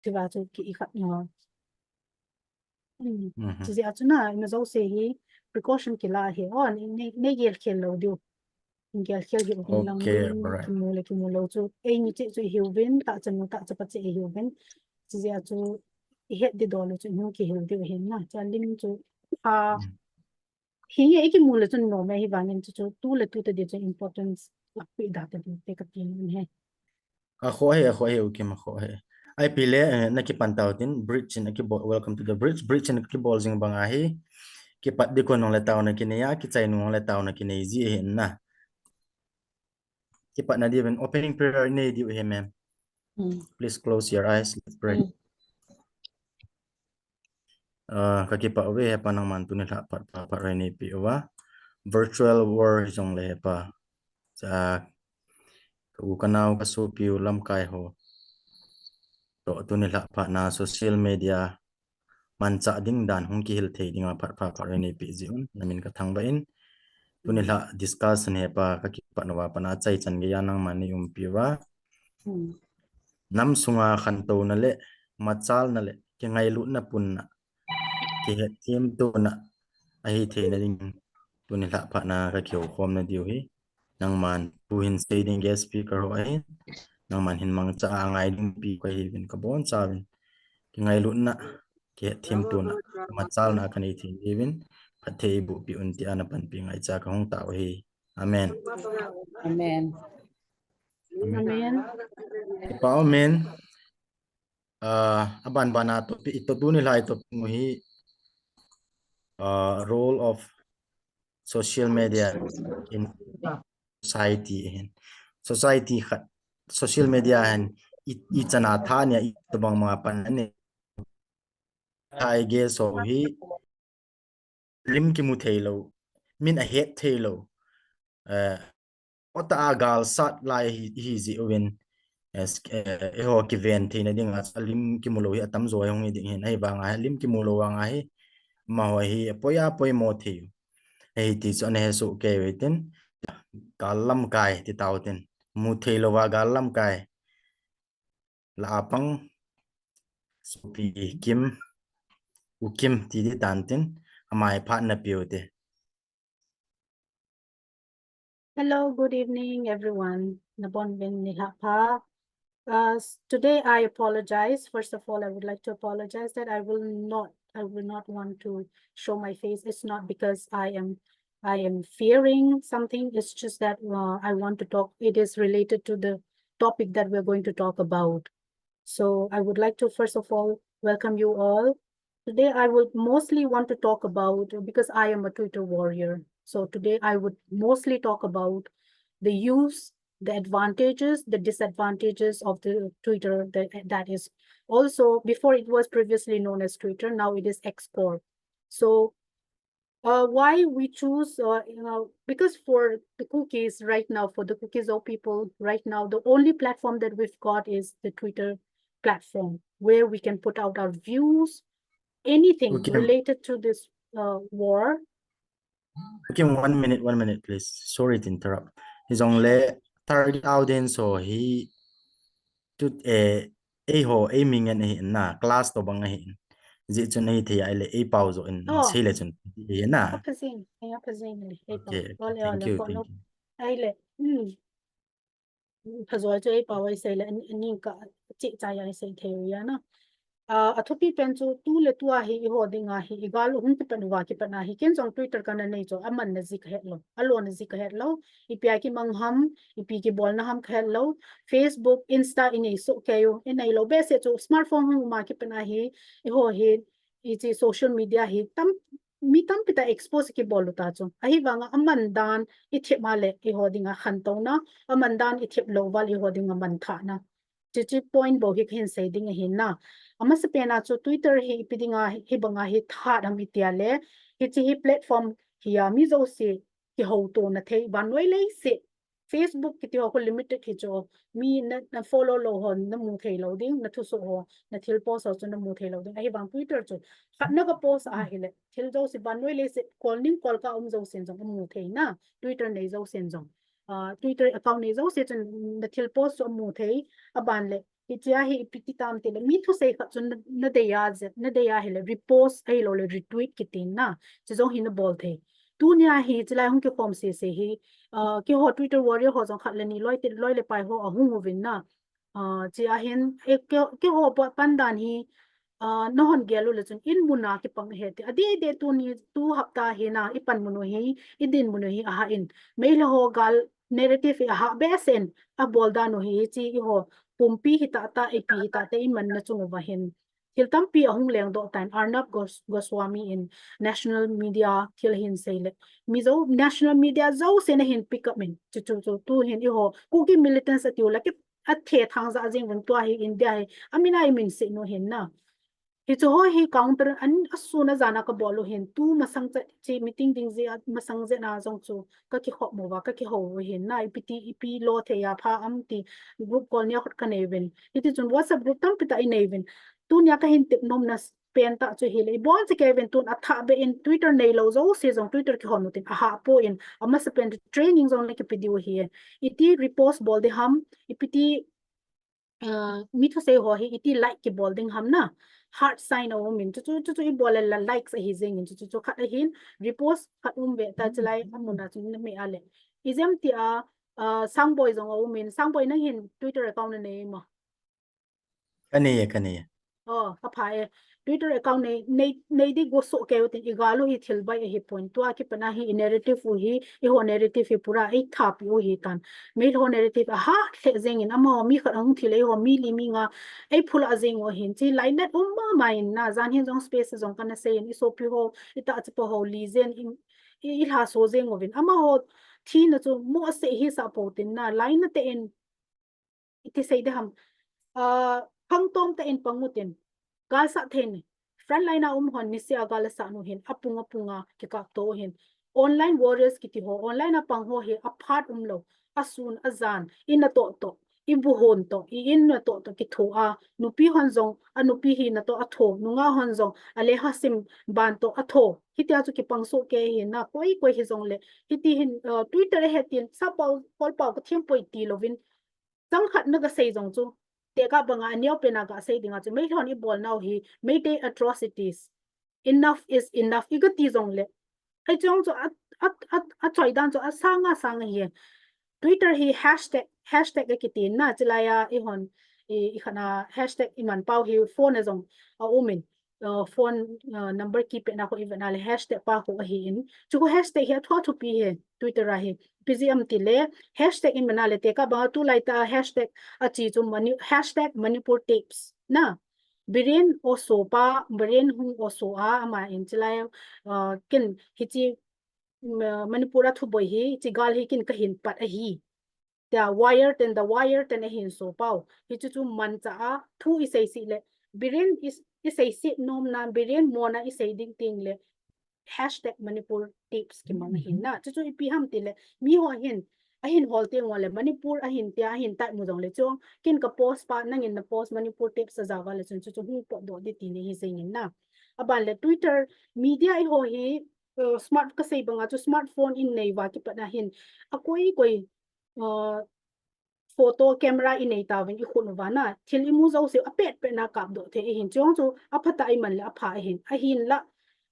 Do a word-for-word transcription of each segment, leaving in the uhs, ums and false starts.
tiva chu ki i khat no. Hmm. Mhm. Chujeh a chu na, ima jouse hi precaution kila hi. Oh, nei, nei, nei gel khel lou diu. Gel khel diu hin lang Okay, ding, alright. kimu le kimu lou chu. Eini cheh chu i hiuvin, tahchanu, tahchapa cheh i hiuvin. Chujeh a chu i het di dol u chu i hung kihil diu hin na. Chua lim chu a Hmm. Hi nge i kimu le chun nom e, hivangin chu, chu tu le tu te di chu importance la pi da te di te ka ti nge. A kho he, a kho he, u Kim a kho he. Ai pi le, eh, na kipan tau tin, bridge in a kibol, welcome to the bridge, bridge in a kibol jing bang a hi, kipat di kon nong le tau na kinei a, kichai nong le tau na kinei ji he na. Kipat na di ben opening prayer nei di u he ma'am. Hmm. Please close your eyes, let's pray. Hmm. Ah, ka kipah uve Hepa nangman tuni lhah phat pha phat rei neipi uva. Virtual world jong le Hepa. Cha, ka u ka nau ka sopi u lamkai ho. Toh tuni lhah phat na social media manchah ding dan hung kihil thei dinga phat pha phat rei neipi ji un. Na min ka thangvah in. Tuni lhah discussion Hepa ka kipah uva pana chai chan geiya nangman nei umpi uva. Hmm. Nam sunga khantouna le, machalna le, kingailutna punna, kihetthemtona, ahi theina ding, tuni lhah phat na ka kihoukhomna diu hi. Nangman, tu hin sei ding guest speaker ho ahin, nangman hin mangcha a ngai ding pi ka hiuvin ka bonchauvin. Kingailutna, kihetthemtona, machalna ka nei thei uvin, phatthei boh pi un tia na panpi ngaicha ka hung tao hi. Amen. Amen. Amen. Kipa amen. Ah, aban bana topic, i topic tuni lhah topic mu hi, ah, role of social media in society hin. Society khat, social media hin i, i chana tha nia i tobang ma pan ani. Thai ge so hi lim kimu thei lou, min a het thei lou. Eh, ota a gal sat lai hi, hi ji uvin, eh, s-, eh, eiho kiven theina dinga, a lim kimu lou hi atam jo hi hung hi ding hin, ahivanga hi lim kimu lou vanga hi, amaho hi apoi a poimo thei u. Ahi ti chu ana he soh kei u hitin, gal lamkai ti tau tin, mu thei louva gal lamkai. La apang, sopi Kim, u Kim ti di tan tin, amai phat na piu te. Hello, good evening, everyone. Nabonuvin nilhah pha. Uh, s-, today I apologize. First of all, I would like to apologize that I will not, I will not want to show my face. It's not because I am, I am fearing something. It's just that, uh, I want to talk. It is related to the topic that we're going to talk about. So I would like to, first of all, welcome you all. Today I would mostly want to talk about, because I am a Twitter warrior. So today I would mostly talk about the use, the advantages, the disadvantages of the Twitter, that, that is also, before it was previously known as Twitter, now it is X Corp. So uh, why we choose, uh, you know, because for the Kukis right now, for the Kuki-Zo people right now, the only platform that we've got is the Twitter platform, where we can put out our views, anything Okay. related to this, uh, war. Okay, one minute, one minute, please. Sorry to interrupt. Hi jongle target audience ho hi tu, eh, eiho, ei mi ngen ahi na, class tobang ahi. Hijeh chun ahi thei ahile, ei pao jo in, Oh. sei le chun, ahi na. Apha jing, eh, apha jing le, ei pao. Okay, okay, Ole, thank ole, you, pao thank lo. you. Ahile, hmm. Pha jo chu ei pao ei sei le, an, an ning ka, chi cha ya ei sei thei u ya na. Ah, athupi pen chu tu le tu a hi eiho dinga hi, i gal hung kipan uva kipan a hi, ken jong Twitter kana nei chu, amanna ji kahet lou, alona ji kahet lou, ipi a kimang ham, ipi kibolna ham kahet lou, Facebook, Insta i nei soh kei u, i nei lou behseh chu, smartphone hung um a kipan a hi, eiho hi, hiche social media hi tam, mi tampi tah expose kibol u ta chu. Ahivanga aman dan i thep a le eiho dinga khantouna, aman dan i thep lou uva le eiho dinga manthahna. Chuche point bou hi kahin sei ding ahi na. Amasapen a chu Twitter hi ipi dinga hi, hibanga hi that ham i tia le, hiche hi platform hi a mi jouse kihoutona thei, vannoi leiset. Facebook kiti ho khu limited hi chu, mi na, na follow lou ho na mu thei lou ding, na thusoh ho, na thil post ho chu na mu thei lou ding. Ahivang Twitter chu, khat na ka post a hile, thil jouse vannoi leiset, kol ning kol ka um jousen jong a mu thei na, Twitter nei jousen jong. Ah, Twitter account nei jouse chun na thil post chu a mu thei, aban le, Hichea hi ipi ti tam tile, mi thusei khat chu na, na dei a jep, na dei a hile, repost ahilou le, retweet kiti na, chi jong hi na bol thei. Tunia hi, chilai hung kikhom sese hi, uh, keiho Twitter warrior ho jong khat le ni loi ti, loi le pai ho ahung uvin na. Uh, chi ahin, e, kei, keiho pa, pan dan hi, uh, na hon gel u le chun, in mun a kipang ahi ti. Adeh deh tuni, tu hapta hi na, i pan mun u hi, i din mun u hi, aha in. Meilhei ho gal, narrative hi aha behseh in abol dan u hi, hichi eiho pumpi hita ta, ipi hita ta, i manna chung uva hin thil tampi ahung lengdoh tan, Arnab Gos-, Goswami in national media thil ahin sei le, Mizo national media jouse na hin pick up in, chu chu chu tu hin eiho Kuki militants atiu le ki athethang ja jing uvin, tua hi India hi amin a i min sei nu hin na. Hichu ho hi counter an asun ajan a kabol u hin, tu masang cha chi meeting ding jeh a masang jeh na jong chu ka kikhop mo uva, ka kihou u hin na, ipi ti, ipi lo thei a pha am ti group call nia khut ka nei uvin. Hiti chun WhatsApp group tampi ta i nei uvin. Tunia ka hin tep nomna s-, pen ta chu hile, i bol chu kei uvin tun athah beh in Twitter neilou jouse jong Twitter kihon u tin aha po in, amasa pen training jong le kipe diu hi. Iti repost bol ding ham, ipi ti, uh, mi thusei ho hi iti like kibol ding ham na. Heart sign aum in, chu chu, chu chu i bol le la likes ahi jing in, chu chu chu khat ahin, repost khat um ve ta, chilai amun a chun na me a le. Ijemtia, uh, Sangboi jong aum in, Sangboi nang hin Twitter account na nei mo? Ka nei e, ka nei e. Oh, apha e. Twitter account nei, nei, nei di go soh kei u tin, i gal u hi thil bai ahi pon. Tua kipat na hi i narrative u hi, eiho narrative hi pura eithapi u hi tan. Meilhei ho narrative aha lheh jeng in, amaho mi khat ahung thi le eiho mi li mi nga eiphula jeng u hin. Chi lainat um mama in na, jan hin jong space jong kana sei in, i sopi ho, i tahchapa ho li jeng in, i, i lhaso jeng uvin. Amaho thina chu mo ase hi sa po tin na, lainat te in, iti sei ding ham. Ah, khangtom tah in pang u tin. Gal sah thei ni. Frontline a um hon niseh a gal asah nu hin, apung apung a kikapto u hin. Online warriors kiti ho, online a pang ho hi aphat umlou, asun ajan, i natoh toh, i buhon toh, i in natoh toh kitho a, nupi hon jong, anupi hina toh atho, nungah hon jong, alekha sim ban toh atho. Hitia chu kipang soh kei hi na, koi koi hi jong le, hiti hin, uh, Twitter a he tin, sapau, kolpau kathem poi ti louvin, chang khat na kasei jong chu, tekah banga aneo pen a kasei dinga chu, Meilhei hon i bol nau hi, Meitei atrocities. Enough is enough. I kati jong le. Hei chong chu a, a, a, achoi dan chu asang asang ahi. Twitter hi hashtag, hashtag akiti na, chilai a eihon, i, i khat na hashtag i man pau hi phone a jong aum in. Uh, phone, uh, number keypad na kho i vet na le hashtag pa kho ahi in. Chu kho hashtag hi athu athupi hi Twitter a hi. Ipi jeh ham ti le hashtag i man na le tekah banga tulai tah a hashtag achi chu Mani-, hashtag Manipur tapes. Na, Biren Oso pa, Biren hung Oso a, ama in chilai, uh, ken hichi, uh, Manipur a thuboi hi, chi gal hi ken kahin pat ahi. Tia wire ten, the wire ten ahin so pau. Hichu chu manchah a, thu i sei sih le, Biren i, i sei sih nom na, Biren mona i sei ding ting le, hashtag Manipur tapes kimang ahin na. Chu chu ipi ham ti le, mi ho hin, ahin hol teng ua le, Manipur ahin tia, ahin tai mu jong le, chu ken ka post pa, nangin na post Manipur tapes a ja uva le, chun chu chu hung potdoh di ti ni hi jeng in na. Aban le, Twitter, media eiho hi, uh, smart kasei banga chu smartphone in nei uva kipat na hin, akoi koi, uh, photo camera i nei tauvin i khut uva na, thil i mu jouse apet pet na kapdoh thei ahin, chu chu apha tah i man le apha ahin, ahin la,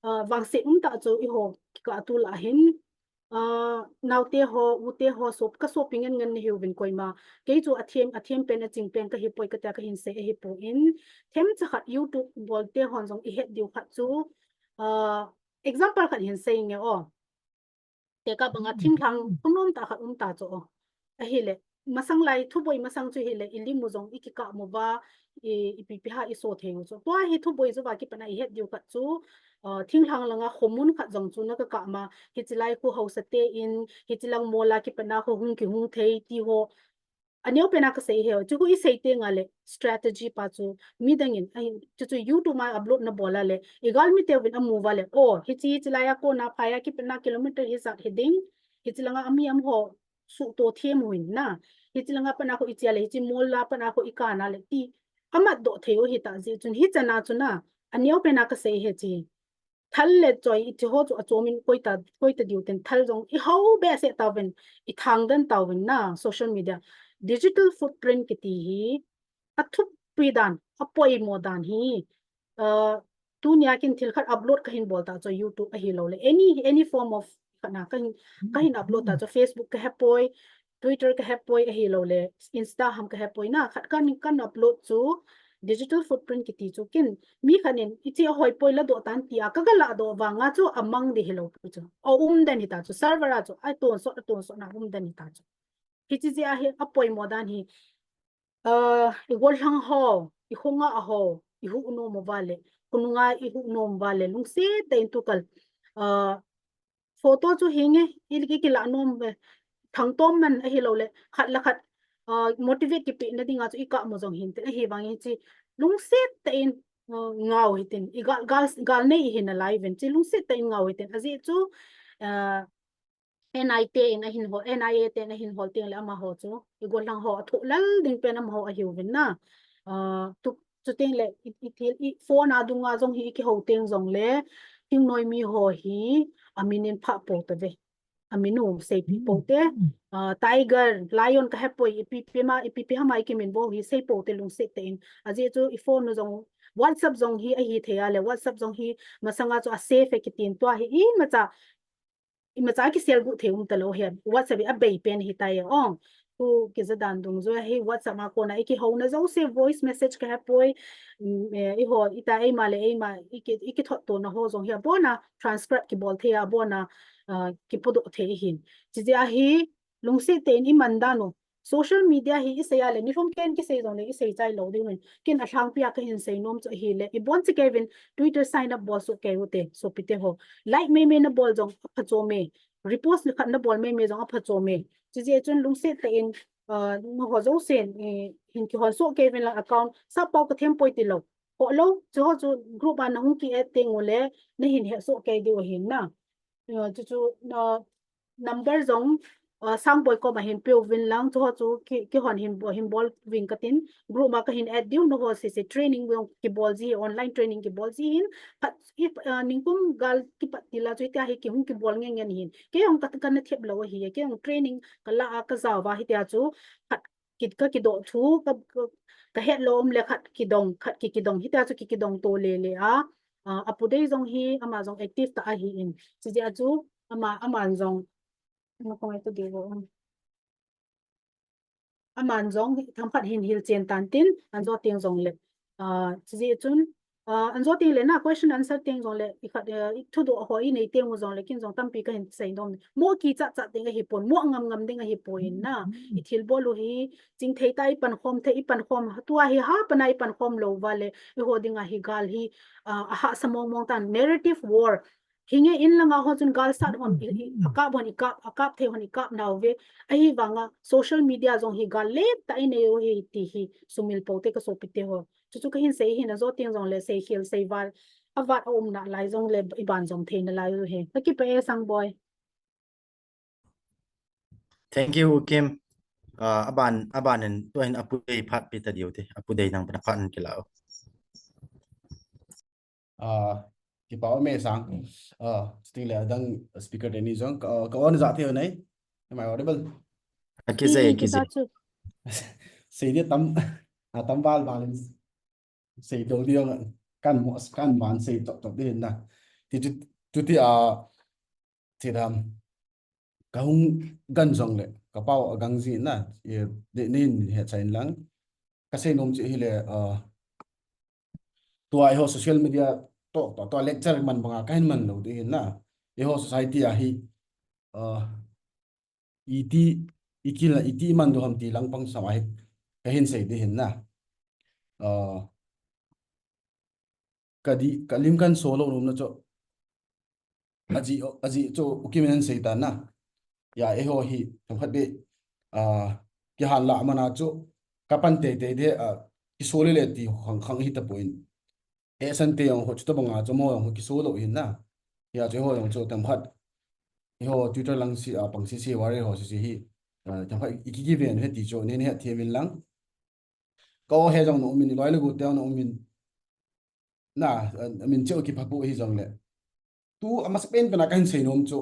uh, vangset um tah chu eiho kikah a tulai hin, uh, naote ho, ute ho, sop, ka sopi ngen ngen nahiuvin koima. Kei chu athem, athem pen, aching pen kahi poi katia kahin sei ahi poi in, themcha khat YouTube bol te hon jong i het diu khat chu, uh, example khat hin sei nge o. Tekah banga thinglhang thunom tah khat um ta chu o. Ahile, masang lai thuboi masang chu hile, i lim u jong i kikah mu uva, i, ipi pi ha i so thei u chu. Tua hi thuboi chu va kipat na i het diu khat chu, uh, thinglhang langa khomun khat jong chu na kakah ma, hichi lai khu hausa te in, hichi lang mol a kipat na khu hung kihung thei ti ho, aneo pen a kasei hi, chu khu i sei teng a le strategy pa chu midang in, ahi, chu chu YouTube a upload na bol a le, i galmi teuvin amu uva le, o, hichi, hichi lai a kona phai a kipat na kilometer hijat hi ding, hichi langa ami am ho suhto them u hin na, hichi langa pat na khu i chi a le, hichi mol a pat na khu i kan a le ti, amatdoh thei u hita jeh chun, hichan a chu na, aneo pen a kasei hi chi. Thal le choi i chi ho chu achom in koi ta, koi ta diu tin thal jong i hau behseh tauvin, i thang den tauvin na social media. Digital footprint kiti hi, a thupi dan, a poimo dan hi, uh, tunia kin thil khat upload ka hin bol ta chu YouTube ahi lo le, any, any form of khat na ka hin, ka hin upload ta chu Facebook ka hepoi, Twitter ka hepoi ahi lo le, Insta ham ka hepoi na, khat kan, kan upload chu digital footprint kiti chu kin, mi khat in, "Hiche a hoi poi la doh tan," tia ka ga la doh vanga chu a mang ding hi lo pi chu. A um den hi ta chu, server a chu, a tonsot, a tonsot na um den hi ta chu. Hiche jeh a hi a poimo dan hi, uh, i gollhang ho, i khonga a ho, i hu nom uva le, khonunga i hu nom uva le, lungset tah in tukal, uh, photo chu hinge, i, i kila nom ve, thangtom man ahi lo le, khat le khat, uh, motivate kipe na dinga chu i kap mo jong hin tin, ahi vang hiche, lungset tah in, uh, ngau hitin, i gal, gal, gal nei i hi nalai uvin, hiche lungset tah in ngau hitin, ajeh chu, uh, N I A te in ahin hol, N I A te in ahin hol teng le amaho chu, i gollhang ho a thoh lal ding pen amaho ahiu vin na. Uh, tu, chuteng le, i, i thil, i phone a dunga jong hi i kiho teng jong le, thingnoi mi ho hi, a min in phah po ta ve. A min u seipi po te, uh, tiger, lion ka hepoi, ipi pi ma, ipi pi hama i kimin bol hi sei po te lungset tah in. Ajeh chu i phone u jong, WhatsApp jong hi ahi thei a le, WhatsApp jong hi masanga chu a safe e kitin tua hi imacha, imacha kisel gu thei um ta lo hi, WhatsApp hi a bei pen hi ta e ong. Tu kija dan dungjuia hi WhatsApp a kona i kihouna jouse voice message ka hepoi, mm, eh, i ho, i ta eima le eima, i ki, i kithot tona ho jong hi a bona transcribe kibol thei a bona, uh, kipodoh thei hin. Chijeh a hi lungset tah in i man dan u. Social media hi i sei a le, ni lhum ken kisei jong le, i sei chai lo ding uvin. Kin a lhangpi a ka hin sei nom chu ahi le, i bon chi kei uvin, Twitter sign up bol soh kei u te, sopi te ho. Like mei mei na bol jong a pha chom e. Repost ni khat na bol mei mei jong a pha chom e. Chijeh chun lungset tah in, uh, nangho jousen, eh, hin kihon soh kei uvin lang account, sap pau ka them poi ti lo. Ho lo, chu ho chu group a na hung ki add teng u le, na hin he soh kei diu ahin na. Uh, chu chu, uh, number jong, uh, Sangboi kom a hin pe uvin lang, chu ho chu ki, kihon hin bo-, hin bol uvin ka tin, group a ka hin add diu, nangho sese training jong kibol ji, online training kibol ji hin, khat, i, uh, ningkum gal kipat ti la chu hitia hi kihung kibol nge nge hin. Kei jong ka, ka na thep lo ahi, kei jong training ka la a ka jao va hitia chu, khat ki, ka kidoh thu, ka, ka, ka het lo um le khat kidong, khat ki, kidong hitia chu ki, kidong to le le a, uh, a pu dei jong hi, ama jong active tah ahi in. Chijeh a chu, ama, aman jong, na kong ai tu diu, um. Aman jong, themkhat hin hilchen tan tin, an jo teng jong le. Uh, chijeh chun, uh, an jo teng le na question answer teng jong le, i khat, uh, i thudoh ho i nei teng u jong le, kin jong tampi ka hin sei nom. Mo kichat chat ding ahi pon, mo ngam ngam ding ahi pon na. I thil bol u hi, chingthei tah i pankhom thei, i pankhom, tua hi ha pana i pankhom lo va le, i ho ding ahi gal hi, uh, a hahsa mong mong tan, narrative war. Hinge in langa ho chun gal sat hon, i, i, a kap hon, i kap, a kap thei hon, i kap nau ve. Ahi vanga social media jong hi gal lep tah i nei u hi ti hi sumil po te ka sopi te ho. Chu chu ka hin sei hin a jo teng jong le sei khel sei val. A vat a um nalai jong le i ban jom thei nalai u hi. Ka kipah e Sangboi. Thank you, U Kim. Uh, aban, aban in, tua hin a pu dei phat pe ta diu te. A pu dei nang pana phat in kila u. Ah, kipah um e Sang. Ah, chuteng le adang speaker teni jong ka, ka on ja thei u nai. Am I audible? A kijai, a kijai. Sei dia tam, a tam val val in sei dol dia kan mo, kan ban sei top top ding na. Ti chu, chuti a, ti dam. Ka hung gan jong le, ka pau a gang ji na, e, de, nin he chain lang. Ka sei nom chu hi le, uh, tua eiho social media to, to, to lecture man banga ka hin man lo ding hin na. Eiho society a hi, uh, iti, i kila, iti man do ham ti lang pang sa ma hi, ka hin sei ding hin na. Uh, ka di, ka lim kan so lo nom na chu. Aji, aji chu U Kim in sei ta na. Ya, eiho hi, themkhat be, ah, kihan la mana chu, ka pan tei tei de, ah, kiso le le ti khang, khang hi ta poi. E san te jong ho chu ta banga chu mo jong ho kiso lo hin na. Ya, chu eiho jong chu themkhat. Eiho Twitter lang si, ah, pang si si war eiho si si hi. Ah, themkhat i ki ki ven he ti chu, ne ne he thiam in lang. Ka o he jong na um in, loi le gu te jong na um in. Na, ah, min cheu kipha pu hi jong le. Tu a masa pen pen a ka hin sei nom chu.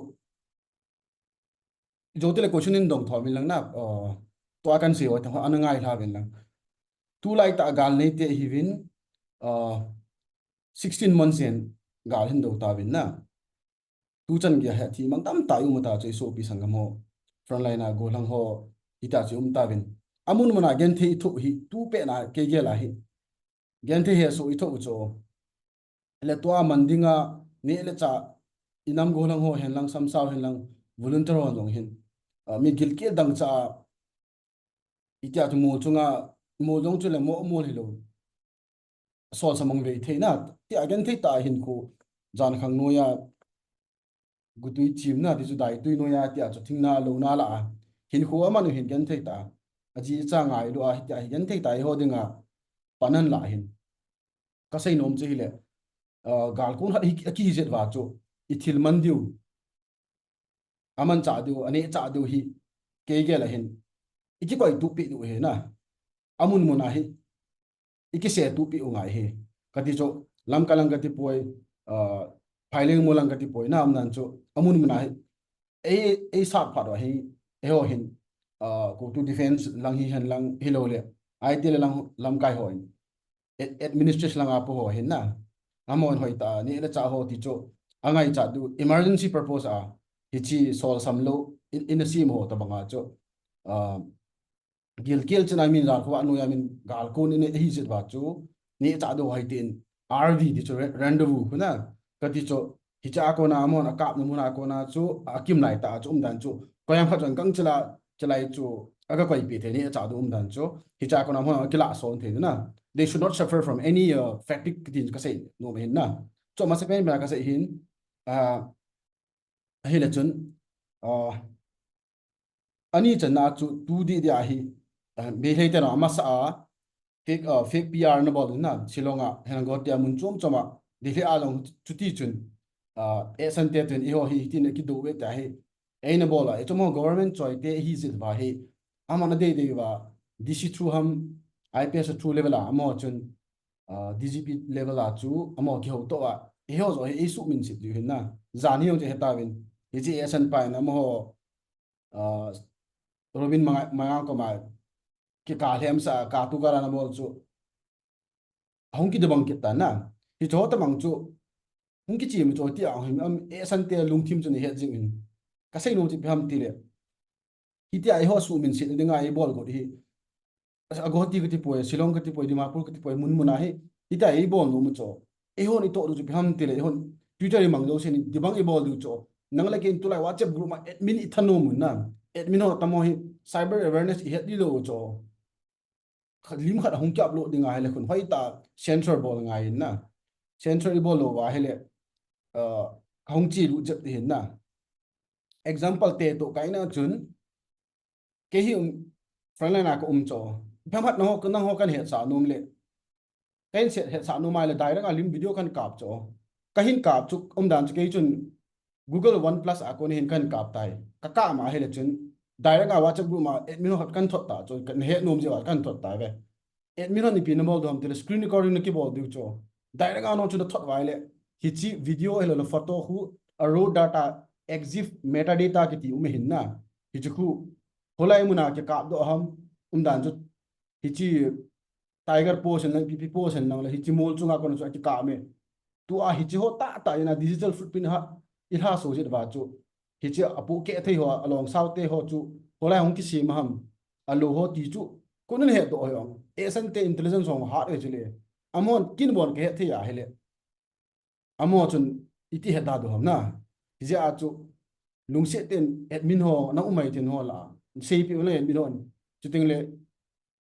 Jo te le question in dong thom in lang na, uh, tua kan sei o, ta ana ngai hla ven lang. tulai tah gal neite hiuvin, uh, sixteen months in gal hin do tauvin na. Tuchan geiya hi athi mang tamtah i um ta chu i sopi sanggam ho, frontline a gollhang ho, hitia chu i um tauvin. Amun muna genthei i thoh hi, tupet na kei gel a hi. Genthei hesoh i thoh u chu. Le tua man dinga, neh le chah, i nam gollhang ho henlang, samsau henlang, volunteer ho jong hin. Ah, mi gilkel dangchah a, itia chu mol chunga, mol jong chu le mo mol hilou. Sol samang vei theina, tia genthei tah a hinkho, jankhang noiya, gutui chimna, ti chu daitui noiya, tia chu thingna louna lah a. Hinkho aman u hin genthei tah a. Aji acha ngailua, hitia hi genthei tah a eiho dinga, pan ahin la hin. Kasei nom chu hile, ah, galkon khat hi, akihi jet uva chu, i thil man diu. Amanchah diu, anehchah diu hi, kei gel a hin. I kikoi tupi diu hi na. Amun muna hi, i kise tupi u ngai hi. Kati chu, Lamka lang kati poi, ah, Phaileng mol lang kati poi, na um dan chu, amun muna hi. Ei, ei sat phat uva hi, eiho hin, ah, CoTU defense lang hi henlang hilou le, I T le lang lamkai ho hin. Ad-, administration langa po ho hin na. Amahon hoitah a, neh le chah ho ti chu, angaichat diu, emergency purpose a, hichi sol sam lou, in, in a sim ho tabanga chu. Ah, gilkel china min jan khovah noiya min galkon in ahi jet uva chu, neh chah diu hai tin, R V ti chu re-, rendezvous khu na, kati chu, hicha kona amahon akapna muna kona chu, akim lai tah chu um dan chu, koiham khat chun gangchela, chelai chu, aga koipi thei neh chah diu um dan chu, hicha kona amahon akilah son thei na. They should not suffer from any, uh, fatigue tin kasei nom hin na. Chu masa pen pen kasei hin, ah, ahile chun, ah, ani channa chu tu didi ahi, ah, Meitei te na amasa a, fake, ah, fake P R na bol na, Shillong a, henlang Guwahati a mun chom chom a, Delhi a jong chuti chun, ah, Esan te tun eiho hi, hitin akido ve ta hi, eina bol a, eichom ho government choi te hi jet uva hi, aman adei dei uva, D C through ham, I P S through level a, amaho chun, ah, D G P level a chu, amaho kihouto a, eiho joh hi, eisuhminset diu hin na, jan hi jong chu hetauvin, hichi Esan pa in amaho, ah, Robin Manga, Manga koma, kikah lhem sa, katu kara na bol chu, ahung kidobang kit ta na. Hicho tabang chu, hung kichim chu tia, hung, am, Esan te lungthim chu nei het jing in. Kasei nom chu ipi ham tile. Hitia eiho suhminset dinga eibol got hi. A Guwahati kati poi, Shillong kati poi, Dimapur kati poi, mun muna hi. Hitia eibol nom chu. Eihon itoh diu chu ipi ham tile, eihon Twitter imang jouse in, dibang eibol diu chu. Nang le kei in tulai WhatsApp group ma admin ithanom un na. Admin ho tamo hi cyber awareness ihet lilou chu. Khat lim khat ahung ki upload ding ahile khun hoitah censor bol ngai in na. Censor ibol lou va ahile, uh, kahung chelut jep ding hin na. Example te toh kaina chun, kei hi um, frontline a ka um chu. Phem hat nangho, nangho kahin hetsah nom le. Kahin se-, hetsah nom ahile direct a lim video kahin kap chu. Kahin kap chu um dan chu kei chun Google One Plus a kona hin kahin kap tai. Kakap ma ahile chun direct a WhatsApp group ma admin ho khat kahin thot ta chu, kahin het nom jeh uva kahin thot tai ve. Admin hon ipi nabol diu ham tile screen recording nakibol diu chu. Direct a nang chun nathot uva ahile, hichi video ahilou le photo khu a raw data, EXIF metadata kiti um ahin na. Hichi khu, holai muna kikap doh ham, um dan chu, hichi Tiger pose henlang, P P pose henlang le, hichi mol chunga kona chu akikap me. Tua hichi ho tahtah ina digital footprint ha, ilha so jeh uva chu. Hichi apohkeh thei ho, along sao te ho chu, holai hung kisem ham, alou ho ti chu, konin hedoh hih ong. Esan te intelligence hung hat e chule. Amahon kin bon kahet thei ahile. Amaho chun iti heta diu ham na. Hijeh a chu lungset tah in admin ho, na um mai tin ho la. Seipeh u na admin ho. Chuteng le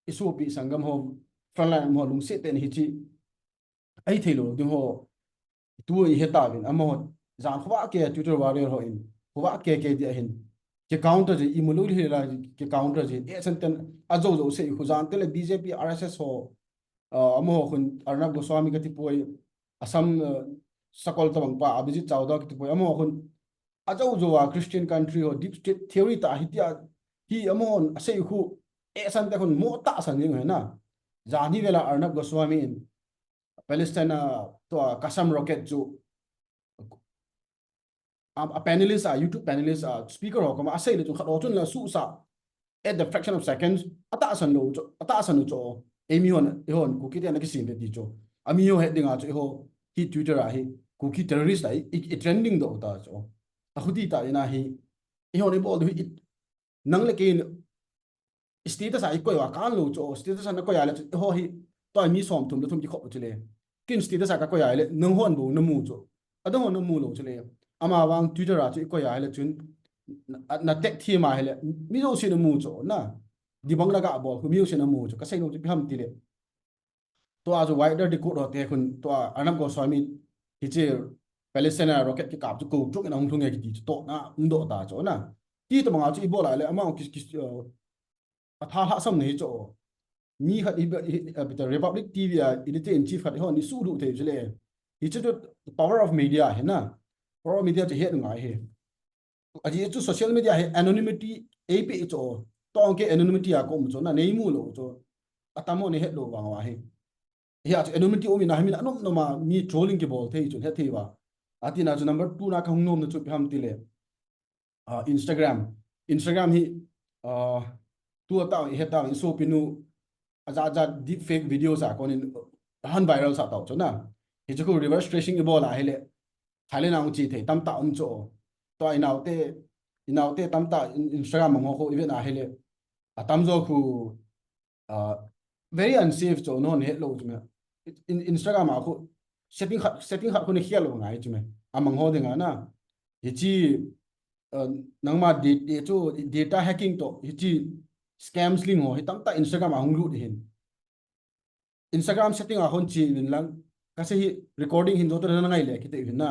isopi sanggam ho, frontline ho lungset tah in hichi. Ahi theilou ding ho. Tu ihet tauvin amaho. Jan khovah kei Twitter warrior ho in. Khovah kei kei dia hin. Ki counter ji imu lou hila ki counter ji. Esan ten ajou jou sei khu jan te le B J P R S S ho. Ah, amaho khun Arnab Goswami kati poi, Assam, ah, sakol tabang pa, Abhijit Chawda kati poi, amaho khun ajou jou a Christian country ho, deep state theory tah hitia, hi amaho asei khu, Esan te khun mo tahsan jing hena. Jan hi vela Arnab Goswami in, Palestine a, tua Qassam rocket chu, a, a panelist a, YouTube panelist a, speaker ho koma asei le chun khat ho chun la suhsa at the fraction of seconds, atahsan lou chu, atahsan lou chu. Eimi hon, eihon, Kuki te na kisem ve ti chu. Ami ho het dinga chu, eiho, hi Twitter a hi, Kuki terrorist a, i, i, i trending doh ta chu. A khuti ta ina hi, eihon i bol diu hi, i, nang le kei in, status a i koi a kan lo chu, status a na koi a le chu, eiho hi, tua mi som thum le thum kikhop chu le. Kin status a ka koi a le, nang hon bou na mu chu. Adang hon na mu lo chu le. Ama vang Twitter a chu i koi a le chun, na, na tag them a le, mi jouse na mu chu, na. Debunk na ga bol, khu mi jouse na mu chu. Ka sei nom chu ipi ham ti le. Tua chu wider decode ho te khun, tua Arnab Goswami, hiche Palestine a rocket kikap chu ko tuk in ahung lhung e kiti chu tohna um doh ta chu na. Ti tobang a chu i bol a le, ama ki, ki, uh, a tha lhahsam na hi chu. Mi khat i, i, i, a, Republic T V a editor in chief khat i hon i suhluh thei chu le. Hiche chu power of media hi na. Power of media chu het ngai hi. Aji chu social media hi anonymity eipe chu. Tong ke anonymity a ko um chu na nei mu lo chu. Atam ho nei het lo vang va hi. Hi a chu anonymity um ina hi min anom nom a mi trolling kibol thei chu het thei va. Ati na chu number two na ka hung nom na chu ipi ham ti le. Ah, Instagram. Instagram hi, ah, tu a tao, i het tao, i sopi nu, aja, aja deep fake videos a konin, han viral sa tao chu na. Hichu khu reverse tracing i bol a hi le. Thailand a hung chi thei tam ta um chu. Tua i nau te, i nau te tam ta in, Instagram a ngo khu i ve na hi le. A tam jo khu, uh, very unsafe chu non het lo chu me. In, Instagram a khu setting khat, setting khat khu ni khel lo ngai chu me. Amang ho dinga na. Hichi, uh, nangma data chu data hacking to, hichi scams ling ho, hi tam ta Instagram a hung lut hin. Instagram setting a hon chi vin lang, ka sei hi recording hin jo to na ngai le, kiti vin na.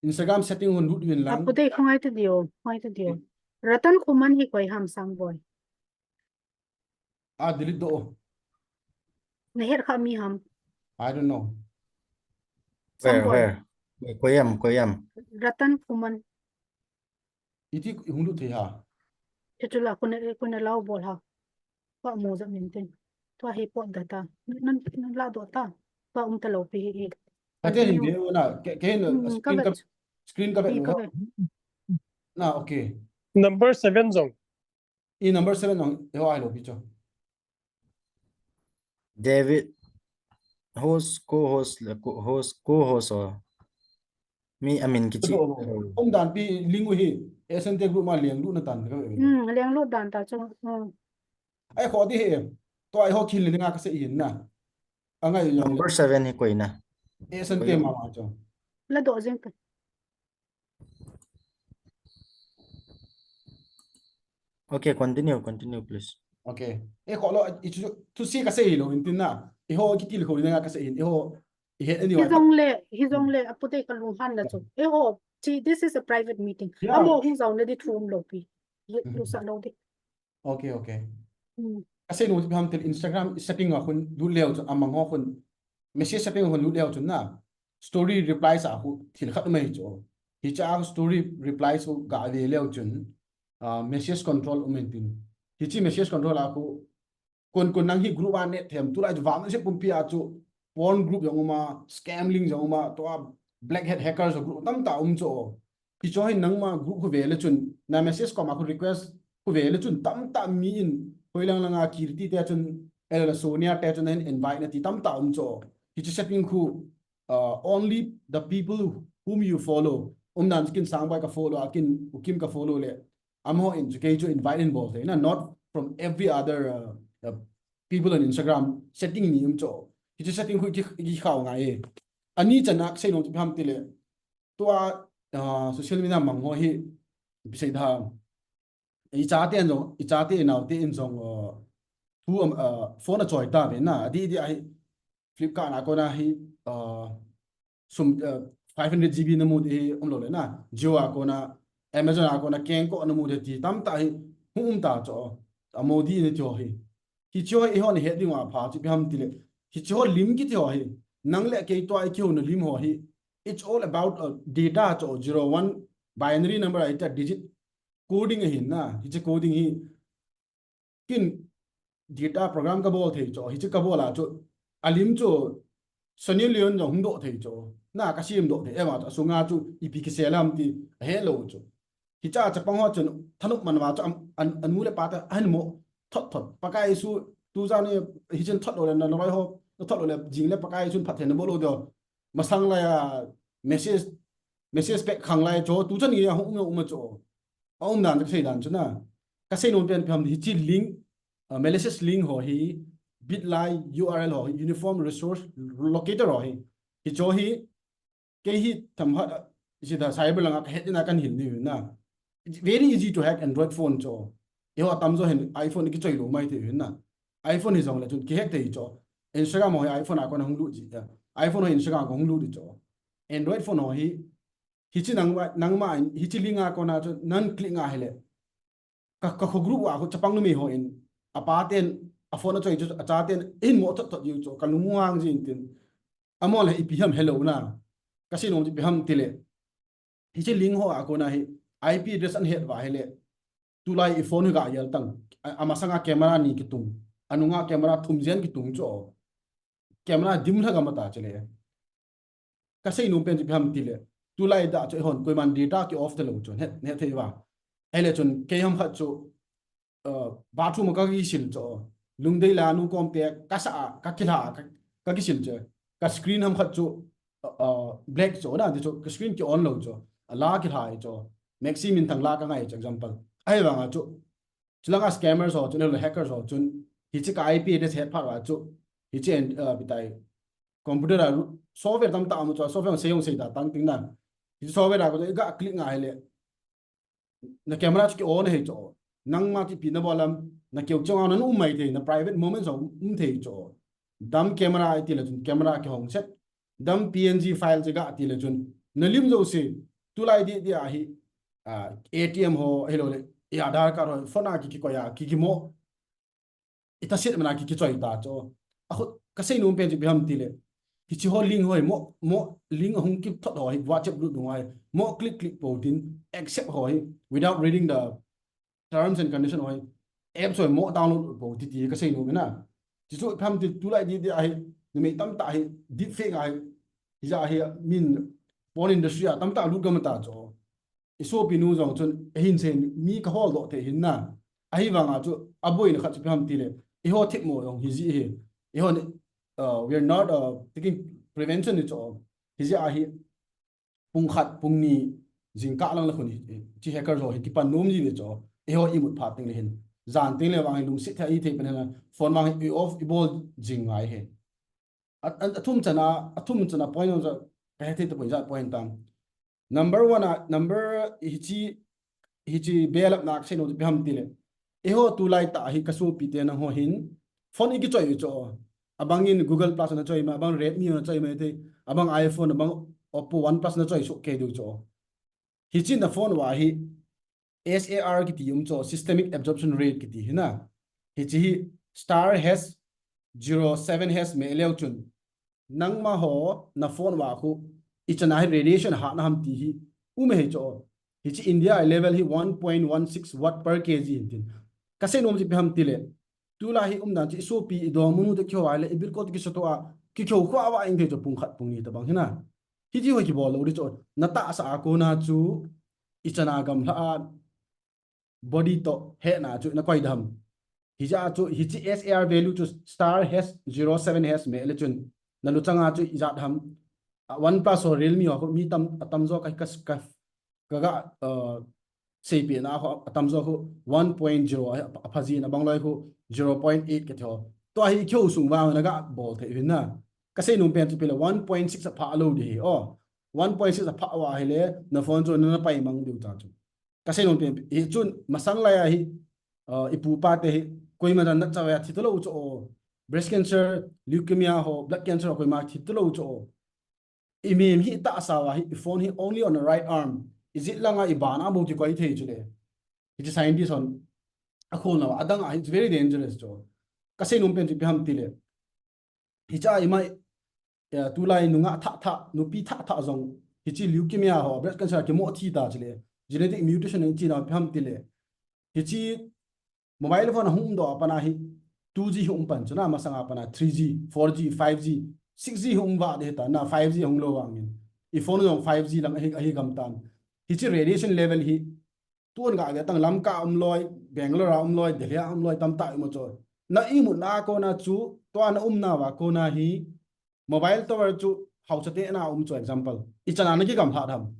Instagram setting hon lut vin lang. Apu dei khongai te dio, khongai te dio. Ratan Khuman hi koi ham sang boi. Ah, delete do. Na het kha mi ham. I don't know. Where, where? Koi ham, koi ham. Ratan Khuman. Iti hung lut thei ha. Chu chu la kone, kone lau bol ha. Pa mo ja min tin. Tua hi pot da ta. Nan, nan la do ta. Pa um ta lo pi hi. Ate hin be na, ke, ke na, hmm, screen ka, screen ka be lo. Na, okay. Number seven jong. I number seven jong, ho ai lo pi cho. David, host, co-host, le co-host, co-host o. Mi amin kichi. Umdan pi ling u hi, S N T group ma leng lu na tan ka. Hmm, leng lu dan ta cho. Hmm. Ai kho di he. To ai ho thil ni nga ka sei hin na. Angai jong. Number seven hi koi na. S N T ma ma cho. La do jeng ka. Okay, continue, continue, please. Okay. E kho lo, i chu, chu si ka sei lo, in tin na. I ho kitil kho ni nga ka sei hin. I ho, i he anyway. Hi jong le, hi jong le, apu te ka lung han na chu. I ho, chi, this is a private meeting. Yeah. Amo hung jong le di thum lo pi. Ye, lu sa lo di. Okay, okay. Hmm. Ka sei nom chu ipi ham ti le Instagram setting a khun lut leu chun amang ho khun message setting a khun lut leu chun na story replies a khu thil khat um ahi chu. Hicha story replies khu ga ve leu chun, ah, message control um in tin. Hichi message control a khu kon kon nang hi group a ne them tulai chu vang se pumpi a chu porn group jong um a, scam ling jong um a, tua black hat hackers group tam ta um chu. Hicho hin nangma group khu ve le chun, na message kom a khu request khu ve le chun, tam ta mi in, hoi lang lang a Kirti te chun, el la Sonia te chun, hin invite na ti tam ta um chu. Hichi setting khu, uh, only the people whom you follow. Um dan kin Sangboi ka follow, a kin Ukim ka follow le. Amaho in chu kei chu invite in bol thei na, not from every other, uh, uh, people on Instagram setting ni um chu. Hichi setting khu ki, ki khau ngai e. Ani chan a ka sei nom chu ipi ham ti le. Tua, ah, social media mang ho hi, ipi sei da. I chate in jong, i chate i naote in jong, ah, thu, um, ah, phone a choi ta ve na, adi, adi ahi, Flipkart a kona hi, ah, sum, ah, five hundred G B na mu di hi, um lo le na, Jio a kona, Amazon a kona, keng ko na mu di ti, tam ta hi, hung um ta cho, a mo di ni cho hi. Hichi ho, i hon het ding uva pha chu ipi ham ti le. Hichi ho lim kiti ho hi. Nang le kei tua i kihou na lim ho hi. It's all about, uh, data chu zero one binary number a ita digit coding ahin na. Hichi coding hi. Kin data program ka bol thei chu. Hichi ka bol a chu. A lim chu Sunny Leone jong hung doh thei chu. Na ka sem doh thei. Ema chu. Asunga chu ipi kisei lam ti. A he lo chu. Hicha chapang ho chun thanop man uva chu am, an, anu le pa te ahin mo thot thot. Pakai Jesu Tujan hi, hichin thot lou le, na loi ho, na thot lou le, jing le Pakai chun phattheina bol lou diu. Masang lai a, message, message pek khang lai chu, tujan hi a hung um, um chu. A um dan, ka sei dan chu na. Ka sei nom pen ipi ham, hichi link, uh, malicious link ho hi, bit lai, U R L ho hi, uniform resource locator ho hi. Hicho hi, kei hi tham hat, si da cyber langa ka het na kan hil ni na. It's very easy to hack Android phone chu. Eiho atam jo hin iPhone ki choi lou mai thei hin na. iPhone hi jong le chun ki hack thei chu. Instagram ho hi iPhone a kon hung lut ji ya. iPhone ho Instagram a kon hung lut ji chu. Android phone ho hi, hichi nangma, nangma, hichi link a kon a chu nan click nga hi le. Ka, ka kho group a khu chapang numei ho in, apa ten, a phone a choi chu, a cha ten, in mo thot thot jiu chu, ka lung hang jin tin. Amol le ipi ham hello na. Ka sei nom chu ipi ham ti le. Hichi link ho a kon a hi, I P address an het va hi le. Tulai i phone hi ga yel tang. A, a masanga camera ni kitung. Anunga camera thum jen kitung chu. Camera dim lha ga mata chele. Ka sei nom pen chu ipi ham ti le. Tulai da chu eihon koiman data ki off ta lou chu. Het, het thei va. Hele chun kei ham khat chu, uh, bathroom ka kisil chu. Lungdei la nu kom te ka sa a, ka kila, ka, ka kisil chu. Ka screen ham khat chu, uh, uh, black chu, na ti chu, ka screen ki on lou chu. A la kila chu. Maxi minthang la ka ngai chu, example. Ahivanga chu. Chulanga scammers ho chun, hackers ho chun, hichi ka I P address het phat va chu, hichi en, uh, bitai. Computer a ru-, software tam ta mu chu, software sei jong sei ta tang ting na. Hichi software a ko ga click nga hi le. Na camera chu ki on hi chu. Nangma ti pi na bolam, na keu chunga na um mai thei, na private moments ho um thei chu. Dam camera ai ti le chun camera ki hong set. Dam P N G file che ga ti le chun. Na lim jo se. Tulai di di a hi. Ah, A T M ho, hello le. E Aadhaar card ho, phone a ki, ki ko ya, ki, ki mo. Ita set mana ki, ki choi ta chu. A khu, ka sei nom pen chu ipi ham ti le. Hichi ho link ho hi, mo, mo link hung ki thot ho hi, WhatsApp group dung ho hi. Mo click click po tin, accept ho hi, without reading the terms and condition ho hi, apps ho hi mo download po ti ti ka sei nom na. Ti chu ipi ham ti tulai di di a hi, numei tam ta hi, deepfake a hi, hi ja hi, min, porn industry a tam ta lut ga mata chu. I sopi nu jong chun, hin sen, mi ka hol doh thei hin na. Ahivanga chu, a boina khat chu ipi ham ti le, eiho thip mo jong hi ji hi. Eiho ni, uh, we are not, uh, taking prevention ni chu. Hi ja hi, pung khat, pung ni, jingkah lang la khun hi, chi hacker ho hi, kipan nom ji ve chu, eiho i mut phat teng le hin. Jan teng le vang hi lungset thei i thei pen hin, phone vang hi i off, i bol jing ngai hi. A, a, a thum chana, a thum chana point on chu, ka he thei ta point ja point tam. Number one a, number hichi, hichi belap nak sei nom chu ipi ham ti le. Eiho tulai ta hi ka sopi te nangho hin. Phone i ki choi chu. Abang in Google Plus na choi ma, abang Redmi na choi ma te, abang iPhone, abang Oppo OnePlus na choi so ke du chu. Hichi na phone va hi S A R kiti um chu, systemic absorption rate kiti hi na. Hichi hi star hash zero seven hash me leu chun. Nangma ho na phone va khu, i chana hi radiation ha na ham ti hi, um hi chu. Hichi India level hi one point one six watt per K G hin tin. Ka sei nom chu ipi ham ti le. Tulai hi um dan chu i sopi i dong munu te kihou a le, i bilkol te kiso to a, kihou khua va ing thei chu pung khat pung ni ta bang hi na. Hichi ho hi kibol lou di chu. Na tahsa a kona chu, i chana gamla a, body to hena chu na koi dam. Hi ja chu, hichi S A R value chu star hash zero seven hash me le chun. Na luchanga chu i ja dam. A OnePlus ho Realme ho mi tam, a tam jo ka, ka, ka, ka ga, uh, sei pi na ho, a tam jo ho one point zero a, a phaji na bang loi ho zero point eight ka tho. To hi kyo sung vang na ga bol thei hin na. Ka sei nom pen chu pile one point six a pha lou di hi. Oh, one point six a pha va hi le, na phone chu na pai mang diu ta chu. Ka sei nom pen, hi chun, masang lai a hi, uh, i pu pa te hi, koima dan na chaw ya thi to lou chu o. Breast cancer, leukemia ho, blood cancer ho, koima thi to lou chu o. I mi hi tahsa va hi, i phone hi only on the right arm. I jit langa i ban a bo ki koi thei chu le. Hichi scientist hon, a khol na va, adang a hi, it's very dangerous chu. Ka sei nom pen chu ipi ham ti le. Hicha i mai, eh, tulai nunga tha tha, nupi tha tha jong, hichi leukemia ho, breast cancer ki mo thi ta chile, genetic mutation in china ipi ham ti le. Hichi mobile phone hung do apana hi, two G hung pan chuna masanga pana, three G, four G, five G, six G hung va de ta, na five G hung lou vangin. I phone jong five G lang ahi, ahi gam tan. Hichi radiation level hi, tun ga ve tang Lamka um loi, Bangalore a um loi, Delhi a um loi, tam ta i mo cho. Na imutna a kona chu, tua na umna uva kona hi, mobile tower chu hausa te na um chu example. Ichan a na kigamlha ham.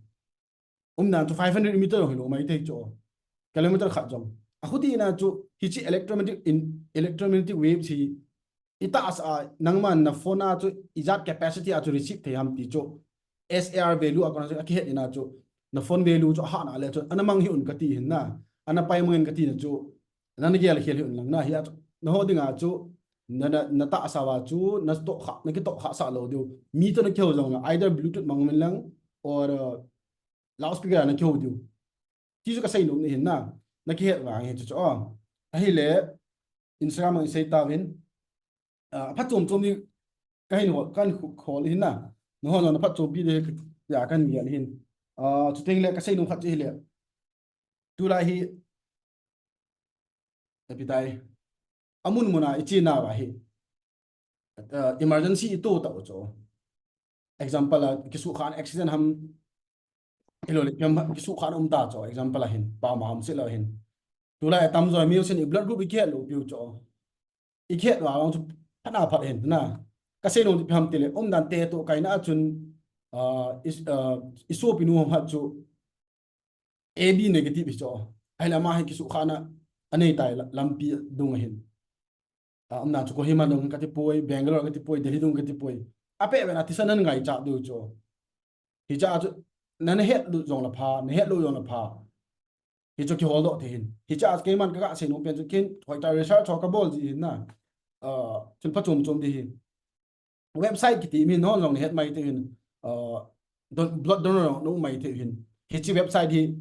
Umdan chu five hundred meter jong hilou maithei chu. Kilometer khat jong. Achuti na chu, hiche electromagnetic in, electromagnetic waves hi, itahsa a, nangman na phone a chu, ijat capacity a chu receive thei ham ti chu. S A R value a kona chu, akihet ina chu. Na phone value chu ahahna le chu, ana mang hih un kati hin na. Ana paimang in kati na chu. Nana gel khel hih un lang na hi a chu. Naho dinga chu, na, na, na tahsa uva chu, na tohkha, na kitohkhah sah lou diu. Mi toh na kihou jong lang, either Bluetooth mang um in lang, or, uh, loudspeaker a na kihou diu. Ti chu kasei nom ni hin na. Na kihet vang hi chu chu. Oh. Ahile, Instagram a isei tauvin. Ah, phat chom chom ni kahin hol, kahin khu-, khol hin na. Naho jong na phat chompi ding, ya kahin gel hin. Ah, chuteng le kasei nom khat chu hile. Tulai hi, apitai. Amun muna iche nauva hi. Ah, emergency ito tau chu. Example a, kisukhah accident ham, hilou le, kiam, kisukhah um ta chu. Example a hin, pama ham sih lou hin. Tulai atamjo mi usin i blood group ikihet lou piu chu. Ikihet uva vang chu phat na phat hin na. Kasei nom chu ipi ham tile, umdan te toh kaina a chun, ah, is, ah, isopinu ham hat chu, A B negative hi chu. Ahile ama hi kisukhahna anei tai la-, lampi dung ahin. Ah, umdan chu Kohima dung kati poi, Bangalore kati poi, Delhi dung kati poi. Apeh pen a thisan nan ngaichat diu chu. Hiche a chu, na, na het lou jong la pha, na het lou jong la pha. Hichu kihol doh thei hin. Hiche a keiman kaga sei nom pen chu ken, hoitah research ho kabol ji hin na. Ah, chun phat chom chom ding hi. Website kiti mi naho jong na het maithei hin, ah, don-, blood donor na um maithei hin. Hiche website hi,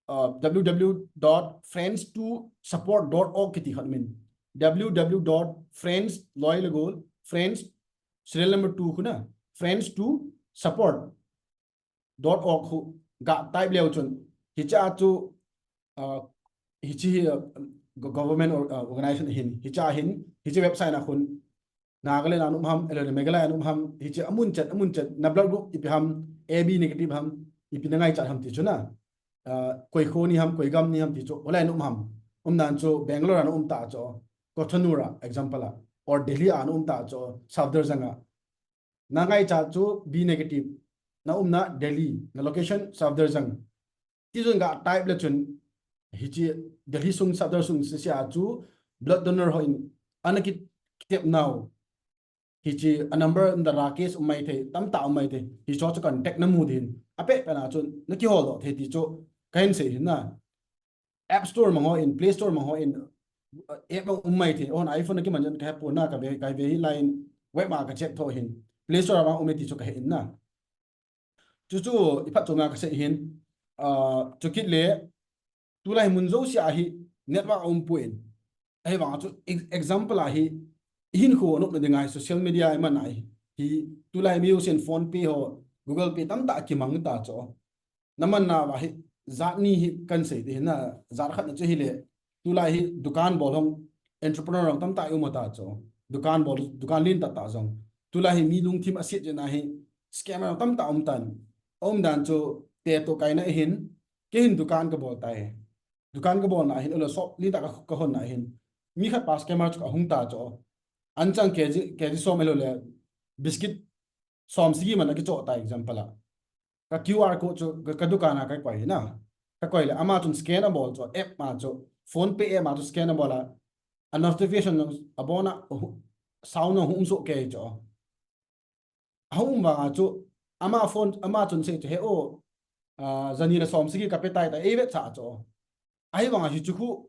ah, W W W dot friends to support dot org kiti khat min. W W W dot friends loi le gol, friends serial number two khu na, friends to support dot org khu ga type leu chun, hiche a chu, ah, hiche hi, ah, go-, government or, ah, organization hin, hiche a hin, hiche website a khun, Nagaland a um ham, ahilou le Meghalaya a um ham, hiche amun chet, amun chet, na blood group ipi ham, A B negative ham, ipi na ngaichat ham ti chu na. Ah, koi kho ni ham, koi gam ni ham ti chu, hoilai a um ham. Umdan chu Bangalore a um ta chu, Kothanur a, example a, or Delhi a um ta chu, Safdarjung a. Na ngaichat chu B negative. Na umna Delhi. Na location Safdarjung. Ti chun ga type le chun, hiche Delhi sung, Safdar sung sese a chu blood donor ho in ana ki, kitep nau. Hiche a number in the Rakesh um maithei, tamtah um maithei. Hicho chu contact na mu din. Apeh pen a chun na kihol doh thei ti chu kahin sei hin na. App Store mang ho in, Play Store mang ho in, uh, app mang um maithei. Hon iPhone a kiman jan kahe pon na, kave, kave hi line web a ka check tho hin. Play Store a mang um e ti chu kahe in na. Chuchu iphat chom a kasei hin, ah, chukit le, tulai mun jouse a hi network aum poi. Ahivang chu ex-, example a hi, ihinkho anopna dinga hi social media iman a hi, hi tulai mi usin PhonePe ho, Google Pay tamtah kimang ta chu. Na manna uva hi, jat ni hi kahin sei ding hi na, jat khat na chu hile, tulai hi dukan bol ho, entrepreneur ho tamtah i um ta chu. Dukan bol, dukan lentah tah jong. Tulai hi mi lungthim aset jeh a hi, scammer ho tamtah um tan. Umdan chu te toh kaina ahin, kei hin dukan kabol tai. Dukan kabolna hin, ahilou le shop lentah ka, kahonna hin. Mi khat pa scammer chu ahung ta chu. Anchang K G, K G som ahilou le, biscuit som sagi man akichoh ta example a. Ka Q R code chu ka, ka dukan a kakoi na. Kakoi le, ama chun scan abol chu, app ma chu, PhonePe app ma chu scan abol a. A notification abon a, uh, sound ahung um soh kei chu. Ahung um vang a chu, ama phone, ama chun sei chu, he o, ah, jani le som sagi kape tai ta, eivet cha chu. Ahivang a hichu khu,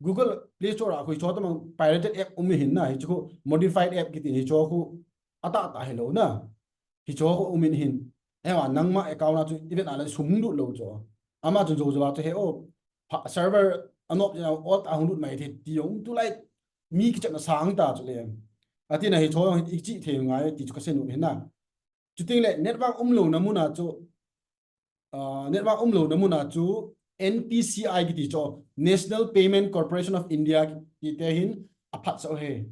Google Play Store a khu hichu tamang pirated app um hin na, hichu khu modified app kiti hichu khu atah tah hilou na. Hichu khu um in hin. He wa nangma account a chu eivet a le sum lut lou chu. Ama chun jou jou a chu he o, pha, server anop jeh a ol tah a hung lut maithei ti jong tulai mi kichatna sang ta chu le. Ati na hichu jong hi ichi thei ngai ti chu kasei nom hin na. Chuteng le network umlouna mun a chu, ah, network umlouna mun a chu N P C I kiti chu National Payment Corporation of India kiti te hin aphat sah u hi.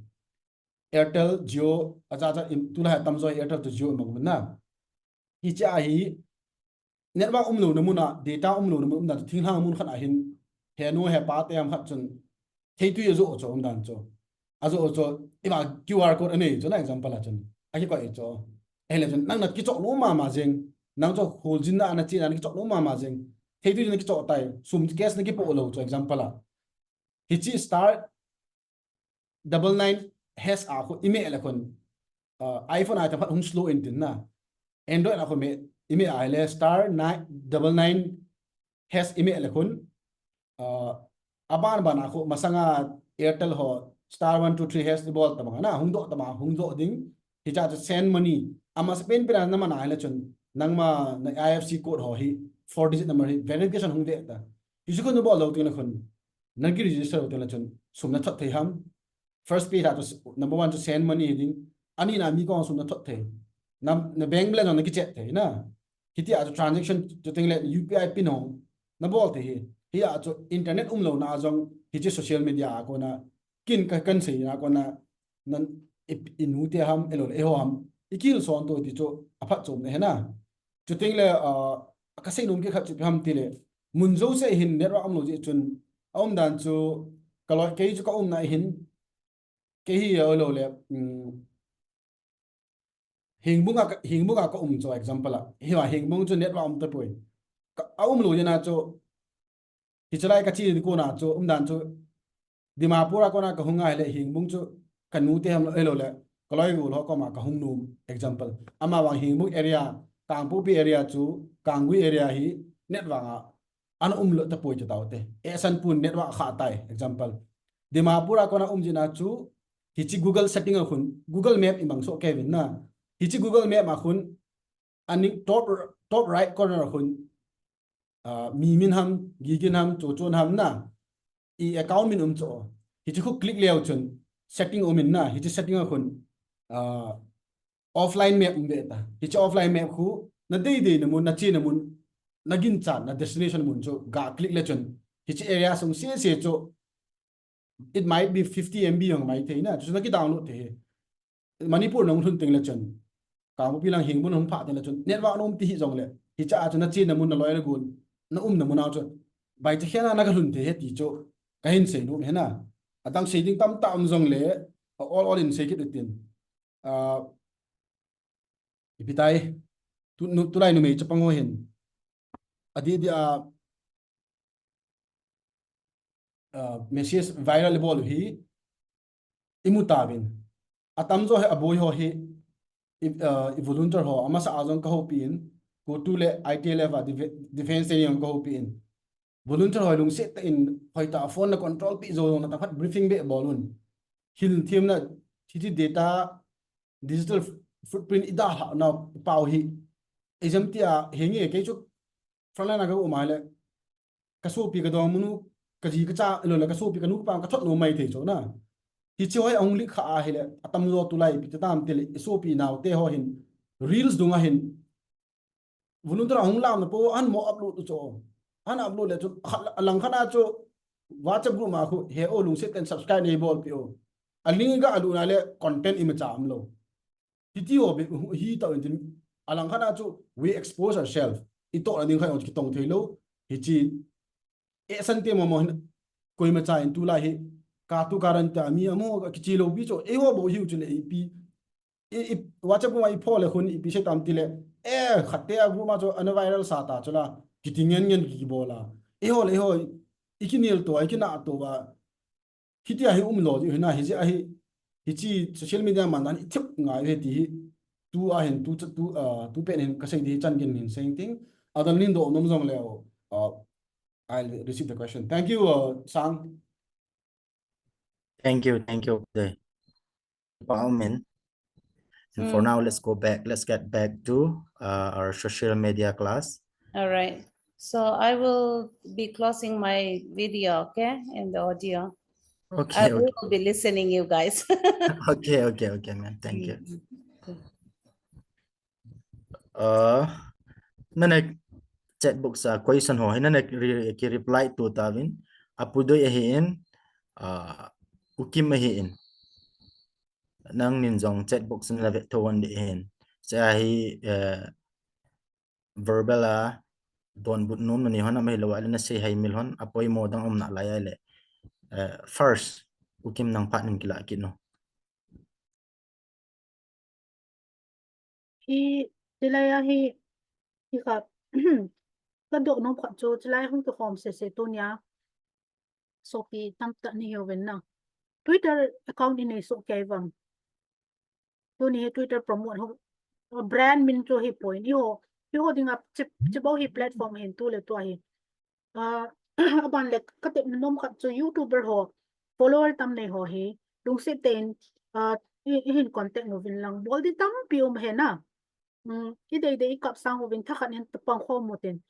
Airtel, Jio, acha cha in tulai atam jo Airtel to Jio mang na. Hiche a hi network umlouna mun a, data umlouna mun a, thinglhang mun khat a hin, he nu he pa te ham khat chun, theitui ajo chu umdan chu. Ajo chu, ima Q R code anei chu na example a chun. Akikoi chu. Ahile chun, nang na kichoh nom mama jing. Nang chu kholjin na na chi na kichoh nom mama jing. Thei tu na kichoh tai. Sum cash na kipoh lou chu example a. Hichi star double nine hash a khu ime le khun. Uh, iPhone a tam phat hung slow in tin na. Android a khu me, ime ahile star nine double nine hash ime le khun. Uh, aban ban a khu masanga Airtel ho star one two three hash ibol tabang na, hung doh tabang, hung doh ding. Hicha chu send money. Amasa pen pen a na mana ahile chun. Nangma na I F S C code ho hi, four digit number hi, verification hung ve ta. Hichu khu na bol lou tin le khun. Na ki register lou tin le chun. Sum na thot thei ham. First page a chu s-, number one chu send money hi ding. Ani na mi kong sum na thot thei. Na, na bank balance na kichet thei na. Hiti a chu transaction chu teng le U P I pin hong. Na bol thei hi. Hi a chu internet um lou na jong hichi social media a kona kin ka kan sei na kona nan i, i nu te ham, elo le, eiho ham. I kihilson to ti chu aphat chom na hi na. Chu teng le, ah, ka sei nom kit khat chu ipi ham ti le. Mun jouse hin network um lou jeh chun. A um dan chu ka loi kei chu ka um na hin. Kei hi a lou le, um, Hengbung a, Hengbung a ka um chu example a. Hi a Hengbung chu network um tapoi. Ka, a um lou jeh a chu, hichi lai ka chi di kona chu, um dan chu, Dimapur a kona ka hung a hile Hengbung chu, ka nu te ham lou, elo le, ka loi gol ho koma ka hung nom example. Ama vang Hengbung area, Kangpokpi area chu, Kanggui area hi, network a, ana um lou tapoi chu tao te. Eisan pun network kha tai, example. Dimapur a kona um jeh a chu, hichi Google setting a khun, Google Map i mang so kevin na. Hichi Google Map a khun, ani top, top right corner a khun, ah, mi min ham, gigin ham, chochon ham na. I account min um cho. Hichi khu click leu chun, setting um in na. Hichi setting a khun, ah, offline map um ve ta. Hichi offline map khu, na dei dei na mun, na chi na mun, na ginchat, na destination mun chu, ga click le chun. Hichi area sung se se chu, it might be fifty M B hong mai thei na, chu na ki download thei. Manipur nong lhun teng le chun. Kangpokpi lang Hengbung hung pha teng le chun. Network nom ti hi jong le. Hicha chu na chi na mun na loi le gun. Na um na mun a chu. Bai cha khena na ka lhun thei he ti chu. Ka hin sei nom he na. Adang sei ding tam tam jong le. All, all in sei kit utin. Ah, ipi tai, tu, nu, tulai numei chapang ho hin. Adi di a, ah, message viral bol hi, imu tavin. Atam jo hi aboi ho hi, i, ah, i volunteer ho, amasa a jong ka houpi in, CoTU le I T L F a def-, defense training ka houpi in. Volunteer ho lungset tah in, hoitah a phone na control pi jou na taphat briefing be bol un. Hil thiam na, hichi data, digital f-, footprint i dalha na pau hi. Exam ti a, henge kei chu frontline a ka um a le, ka sopi ka dong munu, ka ji ka cha, lo le ka sopi ka nu ka pa ka thot nom mai thei chu na. Hichi hoi ahung leak kha a hile, atam jo tulai ipi ti tam ti le, i sopi nau te ho hin, reels dung a hin, volunteer a hung lam na po, an mo upload u chu. An upload le chu, khat, alang khat a chu, WhatsApp group ma khu, he o lungset tah in subscribe nei bol pi o. A link ga alu na le content imacha um lou. Hiti o be, hi tah in tin, alang khat a chu, we expose ourselves. I toh na ding khai o chu kitong thei lou. Hichi, eisan te mo mo hin, koima cha in tulai hi, ka tu karan ta mi amo ka kichi lou pi chu, eiho bou hiu chu le ipi. I, i, WhatsApp ma i pho le khun ipi sei tam ti le. Eh, khat te a group ma chu ana viral sa ta chu la. Kiti ngen ngen ki bol a. Eiho le eiho, i kinel to, i kina to ba. Hiti a hi um lou, hi na, hichi a hi, hichi social media man dan i thip ngai ve ti hi. Tu a hin, tu, tu, ah, tu pen hin ka sei ti hi chan gin hin sei ting. Adang nin do nom jong le o. Ah, I'll receive the question. Thank you, uh, Sang. Thank you, thank you, Uday. Empowerment. And for Mm. now, let's go back. Let's get back to uh, our social media class. All right. So I will be closing my video, okay, and the audio. I Okay, okay. will be listening, you guys. Okay, okay, okay, man. Thank you. Mm. Uh, nane chat box a question ho, hi nane re-, ki reply to tavin. Apu Doi ahi in, uh, U Kim ahi in. Nangnin jong chat box na ve tho wan di hin. Cha hi, uh, verbal a donbut nom na ni hon a mai lo a le na sei hai mil hon a poimo dang um na lai a le. Uh, first, Pu Kim nang phat nin kila kit no. Hi, tilai a hi, hi kha, ka doh nom khat chu, tilai hung kikhom sese tunia. Sopi tamtah ni hiuvin na. Twitter account i nei soh kei vang. Tuni hi Twitter promote ho, brand min chu hi point. Eiho, eiho dinga chi, chi bou hi platform hin tu le tua hi. Ah, aban le ka tep nom khat chu YouTuber ho follower tam nei ho hi lungset tah in, ah, i, i hin contact uvin lang bol ding tampi um ahi na. Um, i dei dei i kap sang uvin thakhat hin tapang khom u tin.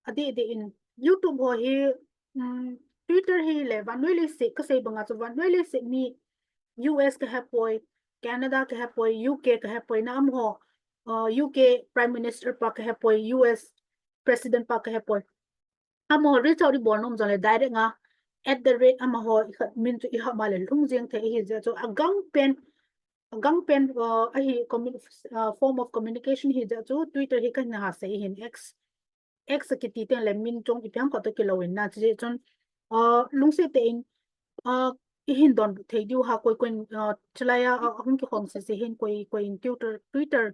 Adeh deh in YouTube ho hi, um, Twitter hi le vannoi leiset ka sei banga chu vannoi leiset mi U S ka hepoi, Canada ka hepoi, U K ka hepoi na amaho, uh, U K Prime Minister pa ka hepoi, U S President pa ka hepoi. Amaho reach out i bol nom jong le direct nga at the rate amaho i khat min chu i hap ma le lhung jeng thei ahi jeh chu agang pen, agang pen, uh, ahi commu-, uh, form of communication hi jeh chu Twitter hi ka hin ha sei hin X, X kiti teng le min chong ipi ham khat toh kilou in na chu jeh chun, uh, lungset tah in, uh, i hin donbut thei diu ha koi koi in, uh, chulai a, uh, hung kikhom sese hin koi koi in Twitter, Twitter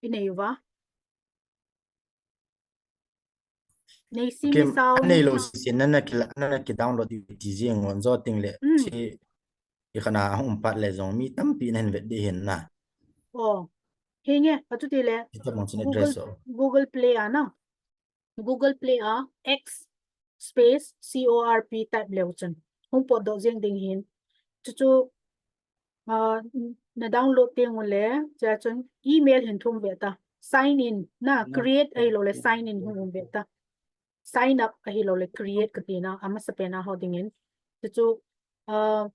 i nei uva. Nei sim Kim, sao nei lou na. Sese nana kila, nana ki download di ti jing ngon jo ting le. Mm. Chi i khana hung pat le jong mi tampi na hin vet di hin na. Oh. Hi nge, achuti le. Chi tabang chin Google, address o. Google Play a na. Google Play a X space C O R P type leu chun hung potdoh jeng ding hin. Chuchu, ah, na download teng ule, chua chun email hin thum ve ta. Sign in na, create ahilou le sign in hin um ve ta. Sign up ahilou le create kati na, amasa pen a ho ding in. Chuchu, ah,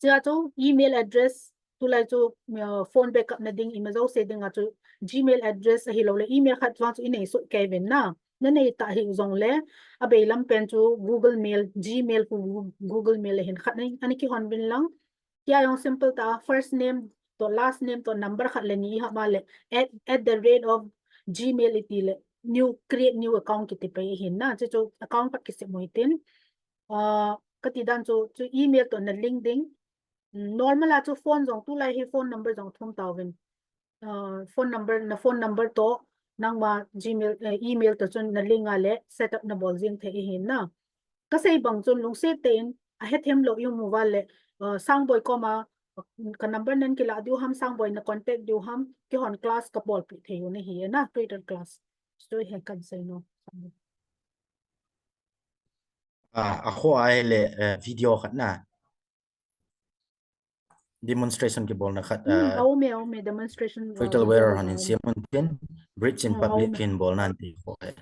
Chua chu email address, tulai chu, uh, phone backup na ding, ima jouse dinga chu Gmail address ahilou le email khat vang chu i nei soh kei uvin na. Na nei ta hih jong le, abei lam pen chu Google Mail, Gmail khu Gu-, Google Mail le hin khat na, ana kihon uvin lang. Tia jong simple ta, first name toh last name toh number khat le ni i hap ma le, at, at the rate of Gmail i ti le, new, create new account kiti pai hin na. Chuchu account khat kisem u hitin. Uh, kati dan chu, chu email toh na link ding. Mm, normal a chu phone jong tulai hi phone number jong thum tauvin. Uh, phone number, na phone number toh, nangma Gmail, eh, email toh chun na link a le setup na bol jing thei ahi na. Ka sei bang chun lungset tah in, ahethem lou i um uva le, uh, Sangboi koma, uh, ka number nan kila diu ham, Sangboi na contact diu ham, kihon class ka bolpi thei u na hi na, Twitter class. Chu hi kan sei nom. Ah, a kho a le, eh, video khat na. Demonstration kibolna khat, hmm, ah, a um e, a um e, demonstration, ah, Twitter video wearer hon in siam un tin, bridge in, hmm, public in bolna an ti kho e.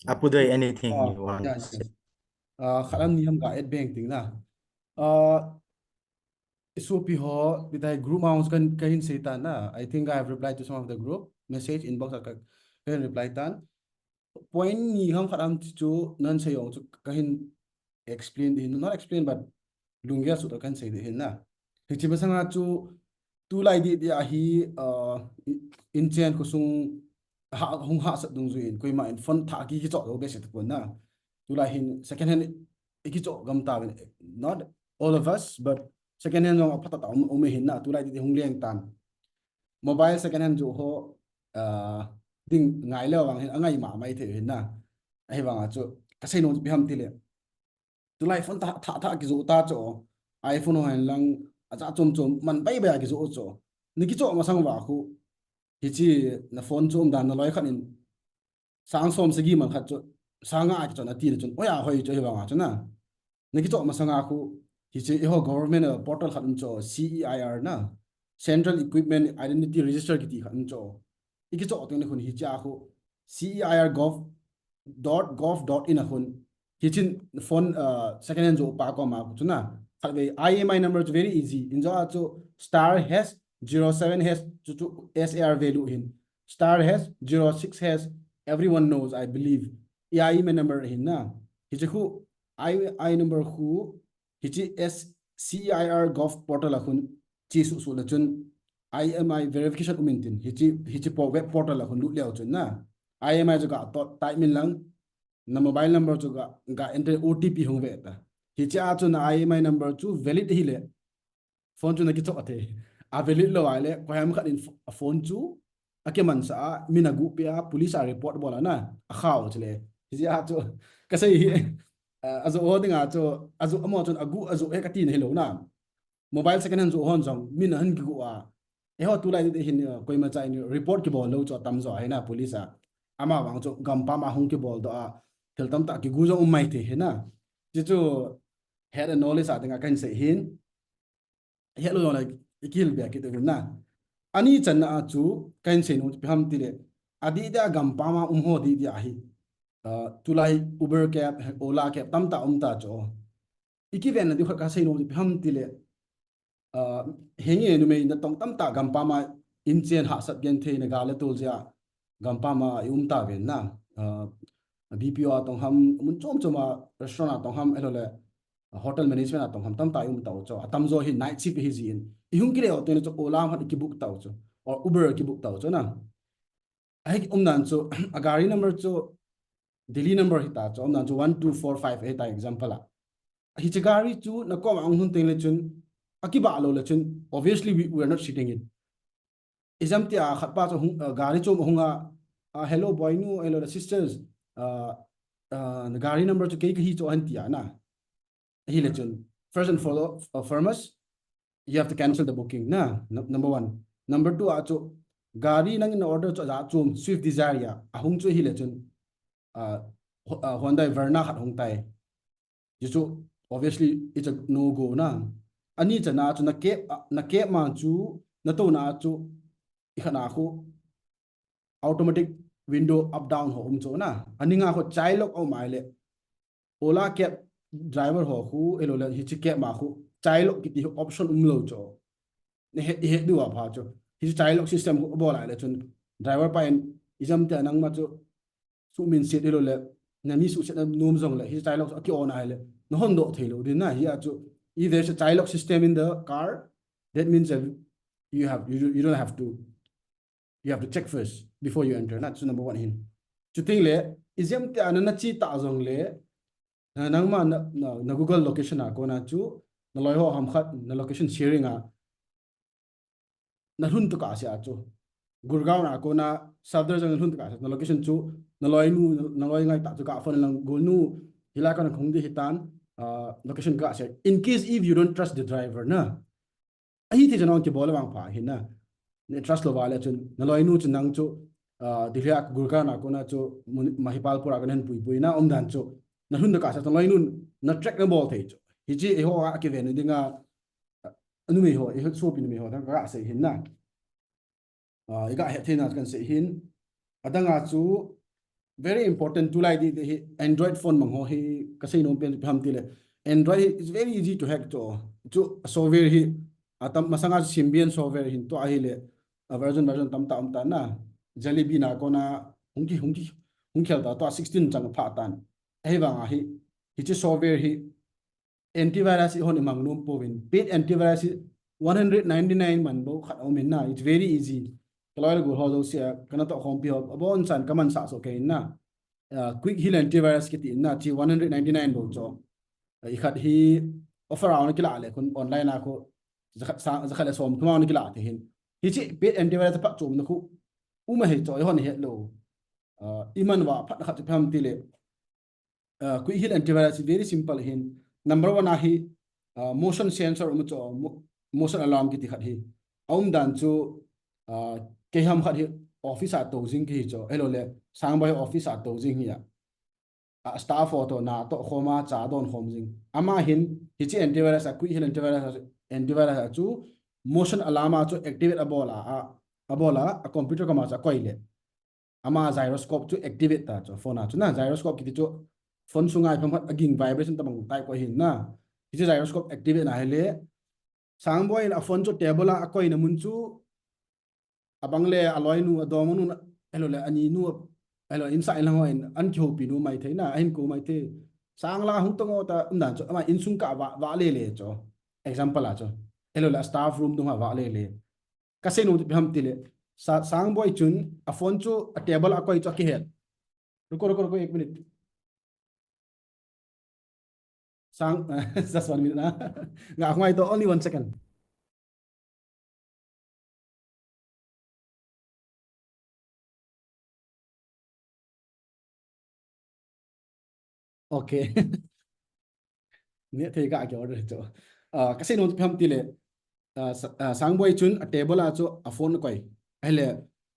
Apu Doi, anything, ah, you want, yeah, to say? Yes. Ah, khat lam ni ham ka add beng ting na. Ah, i sopi ho, bitai group ma hung kan, kan sei tan na. I think I have replied to some of the group message inbox a ka, kan reply tan. Point ni ham khat lam chu nan sei jong chu ka hin explain di hin, not explain, but lunggel suh tah kan sei di hin na. Hiche masanga chu tulai di, di ahi, uh, in, inchen khosung ha, hung hahsat dungjuiyin, koima in phone thah ki, kichoh lou behseh tapon na. Tulai hin second hand i kichoh gam tauvin, not all of us, but second hand jong aphatah tah um, um e hin na, tulai di, di hung leng tan. Mobile second hand joh ho, ah, ding ngai leu vang hin, angai mama thei hin na. Ahivanga chu, ka sei nom chu ipi ham tile. Tulai phone thah, thah, thah kijoh ta chu. iPhone ho hen lang, ajat chom chom, man bai bai a kijoh chu. Na kichoh masang uva khu. Hiche na phone chu umdan na loi khat in. Sang som sagi man khat chu, sang nga a kichoh na ti le chun, oya hoi chu hivanga chu na. Na kichoh masanga khu, hiche eiho government, uh, portal khat um chu, C E I R na, Central Equipment Identity Register kiti khat um chu. I kichoh teng le khun hiche a khu, C E I R gov dot gov dot in a khun, hichin phone, uh, second hand joh pa koma khu chu na. Khatvei I M I number chu very easy. In joh a chu star hash zero seven hash chu chu S A R value hin. Star hash zero six hash, everyone knows, I believe. I M I number hin na. Hiche khu, I, I number khu, hiche S C E I R gov portal a khun, chi suh suh le chun, I M I verification um in tin, hiche, hiche po-, web portal a khun lut leu chun na. I M I chu ka tot type min lang, na mobile number chu ga, ga enter, O T P hung ve ta. Hiche a chu na I M E I number chu valid hile, phone chu na kichoh thei. A valid lou ahile, koiham khat in ph-, a phone chu akimansah a, min aguh peh a, police a report bol a na, akhao chule. Hiche a chu, kasei hi, ah, ajoh ho dinga chu, ajoh, amaho chun aguh, ajoh e kati na hilou na. Mobile second hand joh hon jong, min ahin kiguh a. Eiho tulai te hin, uh, koima cha in report kibol lou chu atam jo ahi na police a. Ama vang chu gampam a hung kibol doh a, thil tamtah kiguh jong um mai thei hi na. Hichu head and knowledge a dinga kahin sei hin. Helou jongle ikihil be kit uvin na. Ani channa a chu kahin sei nom chu ipi ham tile, adeh dia gampam a um ho deh dia hi, uh, tulai Uber cab, Ola cab tamtah um ta chu. Ikiven na diu khat kasei nom chu ipi ham tile, ah, henge numei natong tamtah gampam a inchen hahsat genthei na gal le tol jeh a gampam a i um tauvin na. Ah, B P O a tong ham, mun chom chom a restaurant a tong ham, ahilouleh hotel management a tong ham tamtah i um tau chu. Atam jo hi night shift hi jin. I hung kile o teng chu Ola ham khat i kibook tau chu. Or Uber kibook tau chu na. Ahi umdan chu, a gari number chu, Delhi number hita chu, umdan chu one two four five hita example a. Hiche gari chu, na koma ahung lhun teng le chun, akibah lou le chun, obviously we, we are not sitting in. Ijemtia khat pa chu hung, uh, gari chom ahung a, uh, "Hello, boinu, hello, the sisters, uh, uh, the gari number chu kei kahi chu," ahin tia na. Ahile chun, first and fore-, uh, foremost, you have to cancel the booking, na, nu-, number one. Number two, a chu, gari nangin na order chu ajat chom, Swift Desire a, ahung chu ahile chun, uh, Ho-, uh, Hyundai Verna khat hung tai. Hichu, obviously, it's a no-go, na. Ani channa chu, na cab, uh, na cab ma chu, na touna chu, ikhat na khu, automatic window up down ho um chu na. Ani nga khu child lock um ahile, Ola cab driver ho khu, ahilouleh hiche cab ma khu, child lock kiti option um lou chu. Nahet, ihet diu apha chu. Hiche child lock system khu abol ahile chun, driver pa in, ijemtia nangma chu, suhminset ahilouleh, na mi suhsetna nom jongle, hiche child lock chu aki on ahile, na hondoh thei lou ding na, hia chu, if there's a child lock system in the car, that means that you have, you, you don't have to, you have to check first before you enter, na, chu number one hin. Chuteng le, ijemtia na, na che ta jongle, na, nangma na, na, na Google location a kona chu, na loi ho ham khat, na location sharing a, na lhun tokah seh a chu. Gurgaon a kona, Safdarjung na lhun tokah seh, na location chu, na loinu, na, na loi ngai ta chu ka phone lang, "Golnu, hilai a kon hung ding hitan, uh, location ka seh." In case if you don't trust the driver, na. Ahi thei chu nang kibol le vang pha hi na. Na trust lou va le chun, na loinu chu nang chu, ah, Delhi a Gurgaon a kona chu, mun-, Mahipalpur a kon hin puipui na umdan chu. Na lhun tokah seh chu, na loinun, na track na bol thei chu. Hiche eiho a kiven na dinga, ah, numei ho, eiho sopi numei ho, tang ka sei hin na. Ah, i ga het theina kan sei hin. Adang a chu very important tulai ding ding hi Android phone mang ho hi ka sei nom pen ipi ham tile. Android hi is very easy to hack chu. Chu software hi atam masanga Symbian software hin tua ahile. A version version tamtah um ta na. Jelly Bean a kona hung ki, hung ki, hung khel ta tua sixteen chang pha tan. Ahivang a hi, hiche software hi antivirus i hon i mang nom pouvin. Paid antivirus hi one hundred ninety-nine man bou khat um in na. It's very easy. Ka loi le gol ho jouse a, ka natoh khompi ho, abonchan ka mansah soh kei in na. Ah, Quick Heal Antivirus kiti in na, hiche one hundred ninety-nine bou chu. Ah, i khat hi offer a hung kila le khun online a khu, jakhat sang, jakhat le som thum a hung kila thei hin. Hiche paid antivirus phatchomna khu, um ahi chu, i hon i het lou. Ah, i man uva phatna khat chu ipi ham tile. Uh, Quick Heal Antivirus hi very simple hin. Number one a hi, uh, motion sensor um chu, mo-, motion alarm kiti khat hi. Aumdan chu, uh, keiham khat hi office a tou jing kahi chu. Ahilouleh, Sangboi office a tou jing hi a. A staff ho toh, natoh khom a, cha don khom jing. Ama hin, hiche antivirus a, Quick Heal Antivirus a, antivirus a chu, motion alarm a chu activate abol a, a, abol a, a computer koma chu akoi le. Ama gyroscope chu activate ta chu, phone a chu na, gyroscope kiti chu, phone sunga ipi ham khat aging vibration tabang tai koi hin na. Hiche gyroscope activate na ahile, Sangboi in a phone chu table a akoina mun chu, abang le aloinu, adongmanu, ahilouleh aninu, ahilouleh insung lang ho in, an kihoupi nom mai thei na, ahin kou mai thei. Sangla hung tong o ta, umdan chu, ama insung kah a vah, vah le le chu. Example a chu. Ahilouleh a staff room dung a vah le le. Ka sei nom chu ipi ham tile. Sa-, Sangboi chun, a phone chu, a table a akoi chu akihet. Ruko, ruko, ruko, ek minute. Sang, just one minute na. Nga ngai to, only one second. Okay. Neh thei ka ke order chu. Ah, ka sei nom chu ipi ham tile, ah, sa-, ah, Sangboi chun a table a chu a phone akoi. Ahile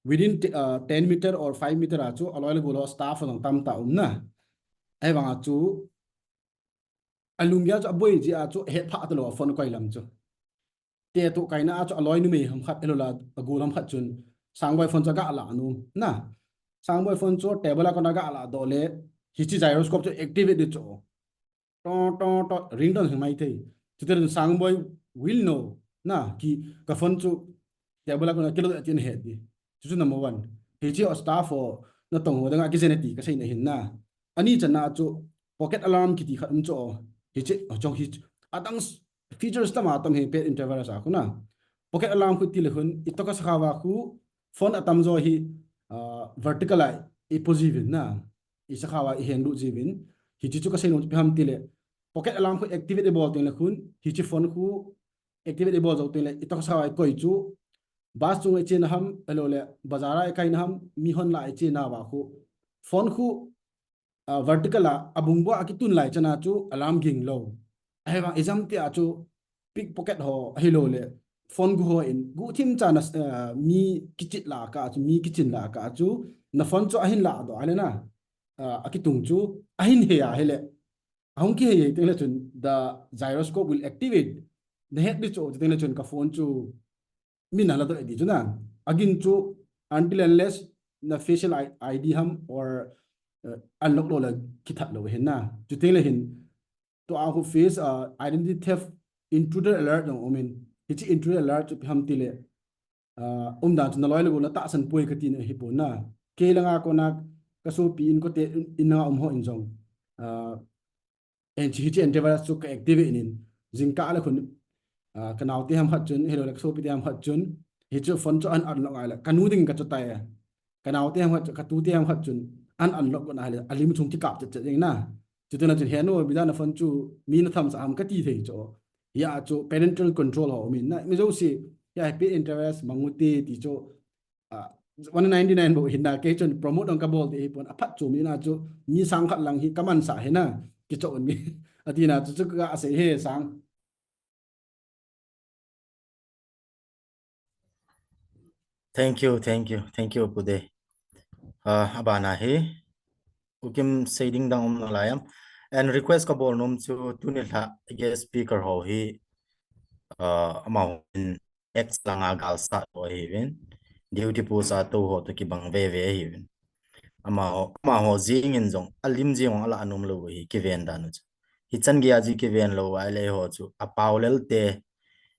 within t-, ah, ten meter or five meter a chu aloi le gol ho staff ho jong tamtah um na. Ahivang a chu alunggel chu aboi jeh a chu ahet phah talou a phone akoi lam chu. Te toh kaina a chu aloi numei ham khat, ahilou le agol ham khat chun Sangboi phone chu aga la nom na. Sangboi phone chu table a kon aga la doh le, hiche gyroscope chu activate ding chu. To, to, to, ringtone hi mai thei. Chutile chun Sangboi will know na, ki ka phone chu table a kon a kilo atin het ding. Chu chu number one. Hiche a staff ho natong ho dang a kijen e ti ka seina ahin na. Ani channa chu pocket alarm kiti khat um chu. Hiche, chong hi, adang s-, features tam a tam hi pet antivirus a khu na. Pocket alarm khu tile khun, i toh ka sakha uva khu, phone atam jo hi, ah, vertical a i po jiuvin na. I sakha uva i heng lut jiuvin. Hiche chu ka sei nom chu ipi ham tile, pocket alarm khu activate i bol teng le khun, hiche phone khu activate i bol jou teng le, i toh ka sakha uva i koi chu, bus chung a i chena ham, ahilou le, bazar a i kaina ham, mi hon la i chena uva khu, phone khu, ah, vertical a, abung bua a kitun lai chana chu alarm ging lou. Ahivang ijam tia chu pickpocket ho, ahilou le, phone gu ho in, guhthim chana, ah, mi kichit la ka chu, mi kichin la ka chu, na phone chu ahin la doh, ahile na, ah, akitung chu, ahin he ahile. Ahung kihei hei teng le chun, the gyroscope will activate. Na het ding chu, teng le chun ka phone chu, mi na la doh e ti chu na. Agin chu, until unless na facial I-, I D ham or, uh, unlock lou le kithat lou ahin na. Chuteng le hin, tua khu face, uh, identity theft intruder alert jong um in. Hiche intruder alert chu ipi ham tile, uh, umdan chu na loi le gol na tahsan poi kati na hi pon na. Kei langa kona ka sopi in kote in, in langa um ho in jong, uh, Hiche, hiche antivirus chu ka activate in, jingkah le khun, ah, ka naote ham khat chun, ahilou le ka sopite ham khat chun, hiche phone chu ahin unlock ahile, ka nu ding ka chu tai. Ka naote ham khat chu, ka tute ham khat chun, ahin unlock got ahile, alim chung kikap chet chet ding na. Chuteng le chun, he nu, ipi dan a phone chu mi na thamsah ham kati thei chu. Hia chu parental control ho um in na, mi jouse, hia hi pet antivirus mang u hite ti chu, ah, one ninety-nine bou hin na, kei chun promote jong ka bol ding ahi pon, aphatchomna chu mi sang khat lang hi ka mansah ahi na, kichon mi. Ati na chu, chu ka sei e Sang. Thank you, thank you, thank you, Pu Dei. Ah, abana hi, U Kim sei ding dang um nalai am. And request ka bol nom chu tuni lha guest speaker ho hi, ah, amaho in X langa galsat ho ahiuvin, duty post a tou ho toh kibang veve ahiuvin. Amaho, amaho jeng in jong, alim jeng jong ala anom lou u ahi, kiven dan u chu. Hichan geiya ji kiven lou u ahile eiho chu, apaolel te,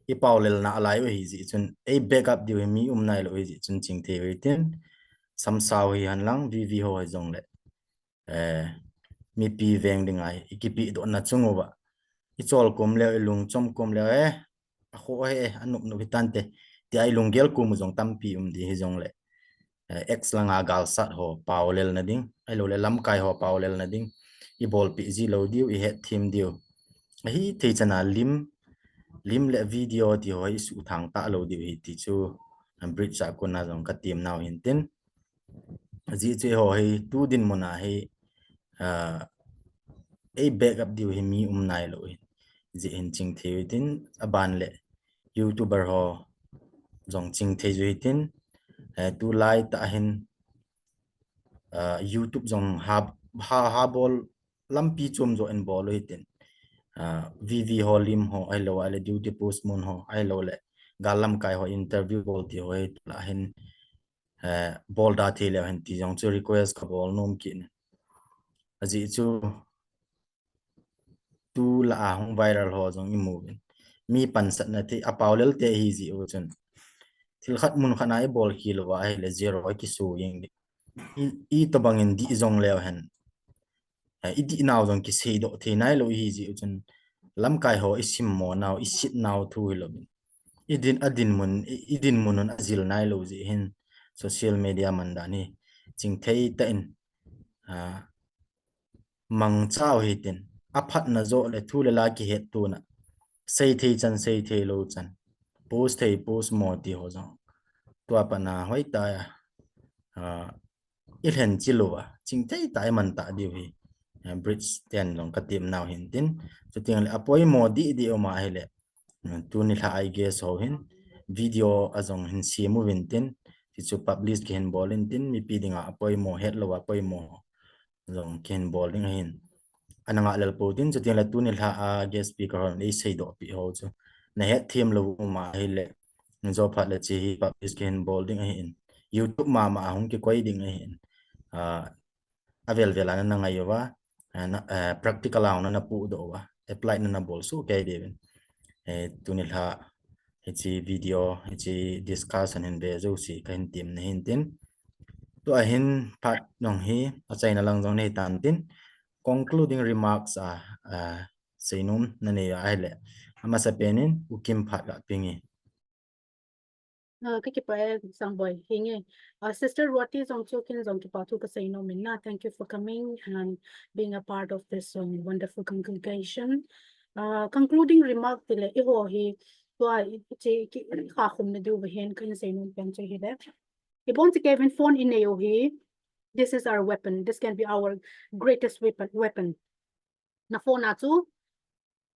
i paolel nalai u ahi jeh chun, ei backup diu hi mi um nailou u ahi jeh chun chingthei u hitin, Samsao hihen lang, V V ho hijongle. Eh, mipi veng dinga i kipedohna chung uva. I chol kom leu, i lungchom kom leu, eh, akhoh e, anop nop hitante. Tia i lunggel kom u jong tampi um ding hijongle. Eh, X langa galsat ho, paolelna ding. Ahilou le lamkai ho, paolelna ding. I bolpeh ji lou diu, i hetthem diu. Ahithei chana lim, lim le video ti ho, i suhthang talou diu ahi ti chu. Bridge a kona jong ka tem nau hintin. Ajeh chu eiho hi, tu dinmun a hi, ah, ei backup diu hi mi um nailou u ahi. Jeh hin chingthei u hitin, aban le YouTuber ho jong chingthei u hitin, eh, tulai tah hin, ah, YouTube jong ha, ha, ha bol lampi chom jo in bol u hitin. Ah, V V ho lim ho, ahilou le duty post mun ho, ahilou le gal lamkai ho interview bol ti ho hi tulai hin, eh, bol da thei leu hen ti jong chu request ka bol nom kit in. Ajeh chu tulai a hung viral ho jong i mu uvin. Mi pansatna thei, apaolel te ahi jeh u chun. Thil khat mun khat a i bol khel uva ahile zero a kisu jeng ding. I, itobang in dih jong leu hen. Eh, i dihnau jong kiseidoh thei nailou u ahi jeh u chun. Lamkai ho i simmo nau, i sit nau thu hilou in. I din, adinmun, i, i dinmun un ajil nailou jeh hin social media man dan hi chingthei tah in, ah, mangcha u hitin, aphatna jo le thu le la kihet tuna, seithei chan, seithei lou chan, post thei, post mo ti ho jong, tua pana hoitah a, ah, ilhen chilou a, chingthei tah a iman tah diu hi, ah, bridge ten jong katem nau hin tin, chuteng le apoimo didi um ahile, ah, tuni lha a guest ho hin, video a jong hin sem uvin tin, ti chu publish kihin bol in tin, mipi dinga apoimo, hetlou a apoimo jong kihin bol ding ahin. Ana ngah lel pou tin, chuteng le tuni lha a guest speaker hon eiseidoh pi ho chu, nahet them lou um ahile, jo phat le hiche hi publish kihin bol ding ahin. YouTube mama a hung kikoi ding ahin. Ah, avel vel a nana ngai uva, ah, na, ah, practical a nana pudoh uva, apply nana bol soh kei diuvin. Eh, tuni lha hiche video, hiche discussion hin ve jouse kahin tem na hin tin. Tua hin phat jong hi achaina lang jong nei tan tin, concluding remarks a, ah, seinom nanei ahile, amasapen in U Kim phat ga pe inge. Ah, kakipah e Sangboi, hinge. Ah, Sister Ruati jong chu ken jong kipa thu kaseinom in na. Thank you for coming and being a part of this, um, wonderful congregation. Ah, concluding remark tile, eiho hi, tua, i, i, ki, i kha khum na diu va hin kahin seinom pen chu hile. Ibon chu Kevin phone inei u hi, this is our weapon. This can be our greatest weapon, weapon. Na phone a chu,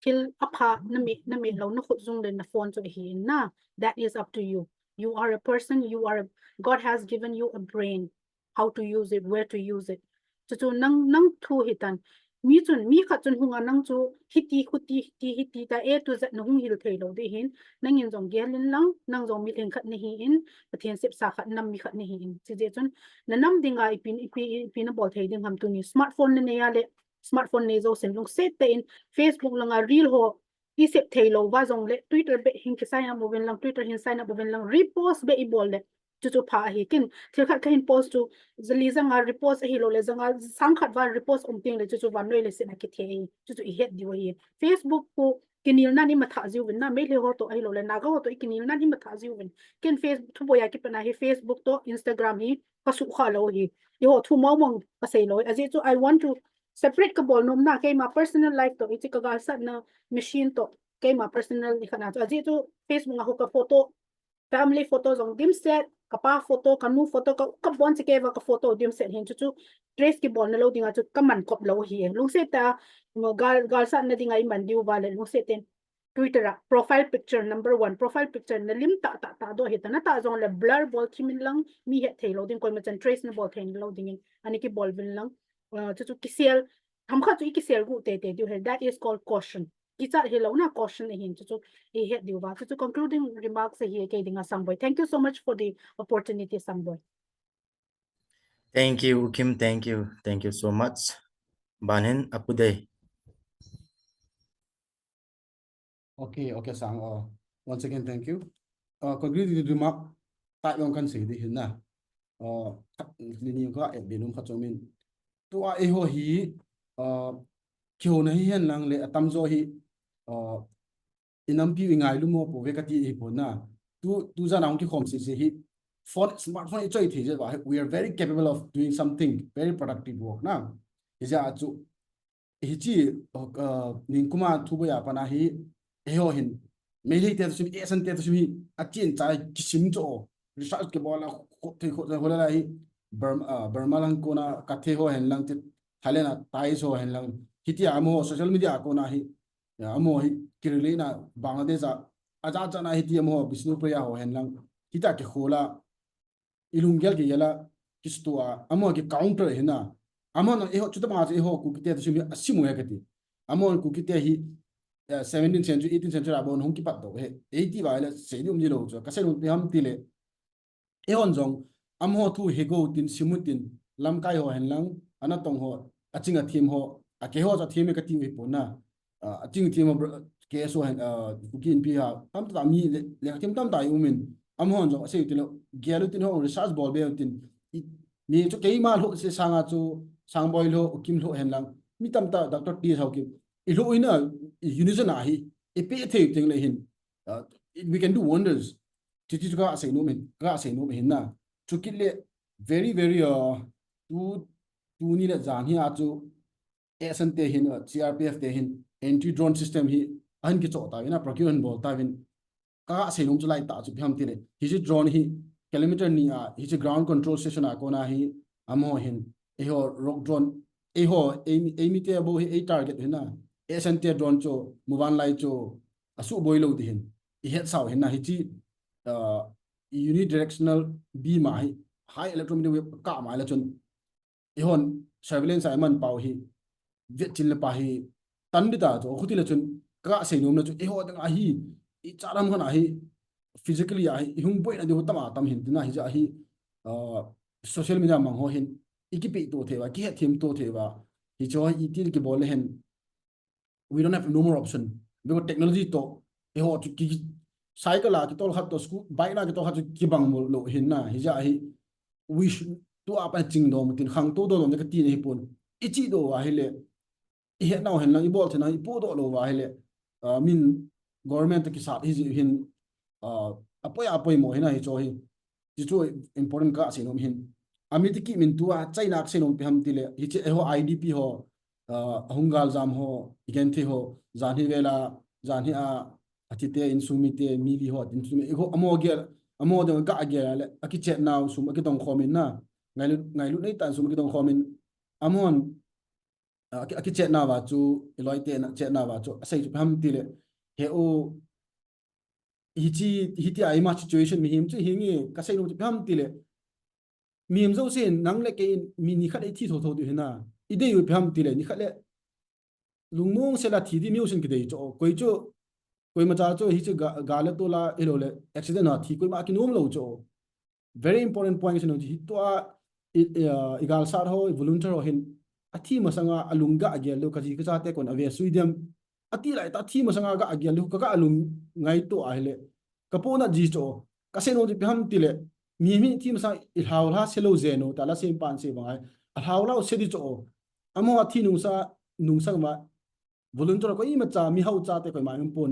thil apha, na me, na me lou, na khut jung le na phone chu ahi in na. That is up to you. You are a person, you are a, God has given you a brain, how to use it, where to use it. Chu chu nang, nang thu hitan. Mi chun, mi khat chun hunga nang chu, hiti, khuti, hiti, hiti ta A to Z na hung hil thei lou ding hin, nangin jong gel in lang, nang jong mi lhing khat nahi in, Pathen sepsa khat nam mi khat nahi in. Chijeh chun, na nam dinga ipi, ipi, ipi na bol thei ding ham tuni. Smartphone na nei a le, smartphone nei jousen lungset tah in Facebook langa reel ho i sep thei lou va jong le Twitter beh hin ki sign up uvin lang, Twitter hin sign up uvin lang, repost beh i bol le chu chu pha ahi. Ken thil khat kahin post chu jali janga repost ahilou le janga sang khat va repost um teng le chu chu vannoi leiset a kithe ahi. Chu chu i het diu ahi. Facebook khu kinel nan i matha jiuvin na, Meitei ho toh ahilou le Naga ho toh i kinel nan i matha jiuvin. Ken Facebook thu boi a kipat na hi Facebook toh Instagram hi ka sukha lou hi. Eiho thu mong mong ka sei lou hi. Ajeh chu I want to separate ka bol nom na, keima personal life toh, hiche ka galsatna machine toh, keima personal ni khat na chu. Ajeh chu Facebook a ho ka photo, family photo jong dimset, ka pa photo, ka nu photo, ka, ka bon che kei va ka photo dimset hin chu chu trace kibol na lou dinga chu ka man kop lou hi. Lungset tah a, gal, galsatna dinga i man diu va le lungset tah in Twitter a profile picture number one, profile picture na lim tah tah tah doh hita, na tah jong le blur bol thim in lang, mi het thei lou ding, koima chan trace na bol thei lou ding in, ani kibol vin lang, uh, chu chu kisel, themkhat chu i kisel gu tei tei diu ahi, that is called caution. Kichat hilou na caution ahin, chu chu i het diu va, chu chu concluding remarks ahi kei dinga Sangboi. Thank you so much for the opportunity, Sangboi. Thank you, U Kim. Thank you. Thank you so much. Ban hin, Apu Dei. Okay, okay, Sang. Uh, once again, thank you. Uh, concluding remark, tah jong kan sei ding hin na. Uh, khat, ni ni ka et be nom khat chu um in. Tua eiho hi, uh, kihouna hi hen lang le atam jo hi, uh, i nampi i ngailu mo pouve kati hi pon na. Tu, tu jan a hung kikhom sese hi. Phone, smartphone i choi thei jeh uva hi. We are very capable of doing something, very productive work na. Hijeh a chu, hiche, uh, ningkum a thu boi a pat na hi, eiho hin, Meitei te toh sum, Asian te toh sum hi, achen chai kisim cho, research kibol a, kho, thei kho, kho la hi, Burma, uh, Burma lang kona, Cathay ho hen lang, ti, Thailand a, Thais ho hen lang, hitia amaho, social media a kona hi, ya, amaho hi, kirelate na, Bangladesh a, aja cha na hitia amaho, Bishnupriya ho hen lang, hitia kikhol a, i lunggel kigel a, kisto a, amaho ki counter hi na. Amaho na, eiho, chuti banga chu eiho Kuki te toh sum hi asim u ahi kati. Amaho Kuki te hi, eh, seventeenth century, eighteenth century a bon hung kipat doh u ahi. Eiti va le, sei ding um ji lou chu. Ka sei nom ipi ham ti le. Eihon jong, amaho thu he go tin, sim u tin, lamkai ho hen lang, ana tong ho, aching athem ho, akei ho chu athem e kati u hi pon na. Ah, aching athem ho, bro, K S O hen, ah, Kuki Inpi a, tamtah mi le, le athem tamtah i um in, amahon jong asei u tin le, gel u tin ho, research bol be u tin, i, mi chu keima lhoh se sanga chu, Sangboi lhoh, U Kim lhoh hen lang, mi tamtah, Doctor T S Haokip, i lhoh u hi na, i unison ahi, i pe thei u teng le hin, ah, we can do wonders. Chuti chu ka sei nom in, ka sei nom in na. Chu kit le, very, very, uh, tu, tuni le jan hi a chu, A S N te hin, uh, C R P F te hin anti drone system hi ahin kichoh tauvin, a procure ahin bol tauvin, ka seinom chu lai tah chu ipi ham tile, hiche drone hi kilometer ni a, hiche ground control station a kona hi, amaho hin, eiho rock drone, eiho, ei, eimi te bou hi ei target hina, A S N te drone chu, muvanlai chu, asuboi lou ti hin, ihetsau hina, hiche, uh, unidirectional beam a hi, high electromagnetic wave kah ma le chun, eihon surveillance a iman pau hi, vetchin le pa hi, tan dita chu, khuti le chun, ka seinom na chu, eiho dang a hi, icha lam khan a hi, physically a hi, ihung boina diu tam a tam hin, tina hi ja hi, uh, social media mang ho hin, ikipe to thei uva, kihethem to thei uva, hiche hi iti kibol le hen, we don't have no more option. Because technology to, eiho chu ki, cycle a kitol khat to, school, bike a kitol khat chu kibang mo lou hin na, hi ja hi, we should, tua pa chingdom tin khangtou dom dom ka ti nei pon. Ichi doh uva ahile, ihet nau hen lang, ibol thei na, ipodoh lou uva ahile, uh, min government to kisat hi ji hin, uh, apoi, apoi mo hina hiche hi. Hichu important ka seinom hin. Ami ti kimin tua, China ka seinom ipi ham tile, hiche eiho I D P ho, uh, ahung galjam ho, igenthei ho, janhi vela, janhi a, athi te, insung mite, mi li ho, insung mi, eiho, amaho gel, amaho dang gagel le, akichet nau sum, akidong khomin na, ngailut, ngailut nei tan sum, akidong khomin, amahon, uh, aki, akichet nauva chu, iloi te na chet nauva chu, asei chu ipi ham tile, he u, hiche, hitia ima situation mihem chu hinge, ka seinom chu ipi ham tile, mihem jousen, nang le kei in, mi nikhat le ithi thotho diu hina, idei u ipi ham tile, nikhat le, lungmong sela thi di mi jousen kidei chu, koi chu, koima cha chu, hiche ga, ga le tol a, ilo le, accident a thi koima kinom lou chu. Very important point seinom chu, hitua, i, i, uh, igalsat ho, i volunteer ho hin, athi masanga, alung gagel leu, kaji kachate kon, ave sui diam, ati lai ta, athi masanga gagel leu, ka, ka alung ngaito ahile, ka pona ji chu, ka seinom chu ipi ham tile, mi, mi thi masang, ilhao lha se lou jeng u, ta la sem pan se bang ai, alhao lha se di chu, amaho athi nungsa, nungsang ma, volunteer koima cha, mihao chate koima um pon,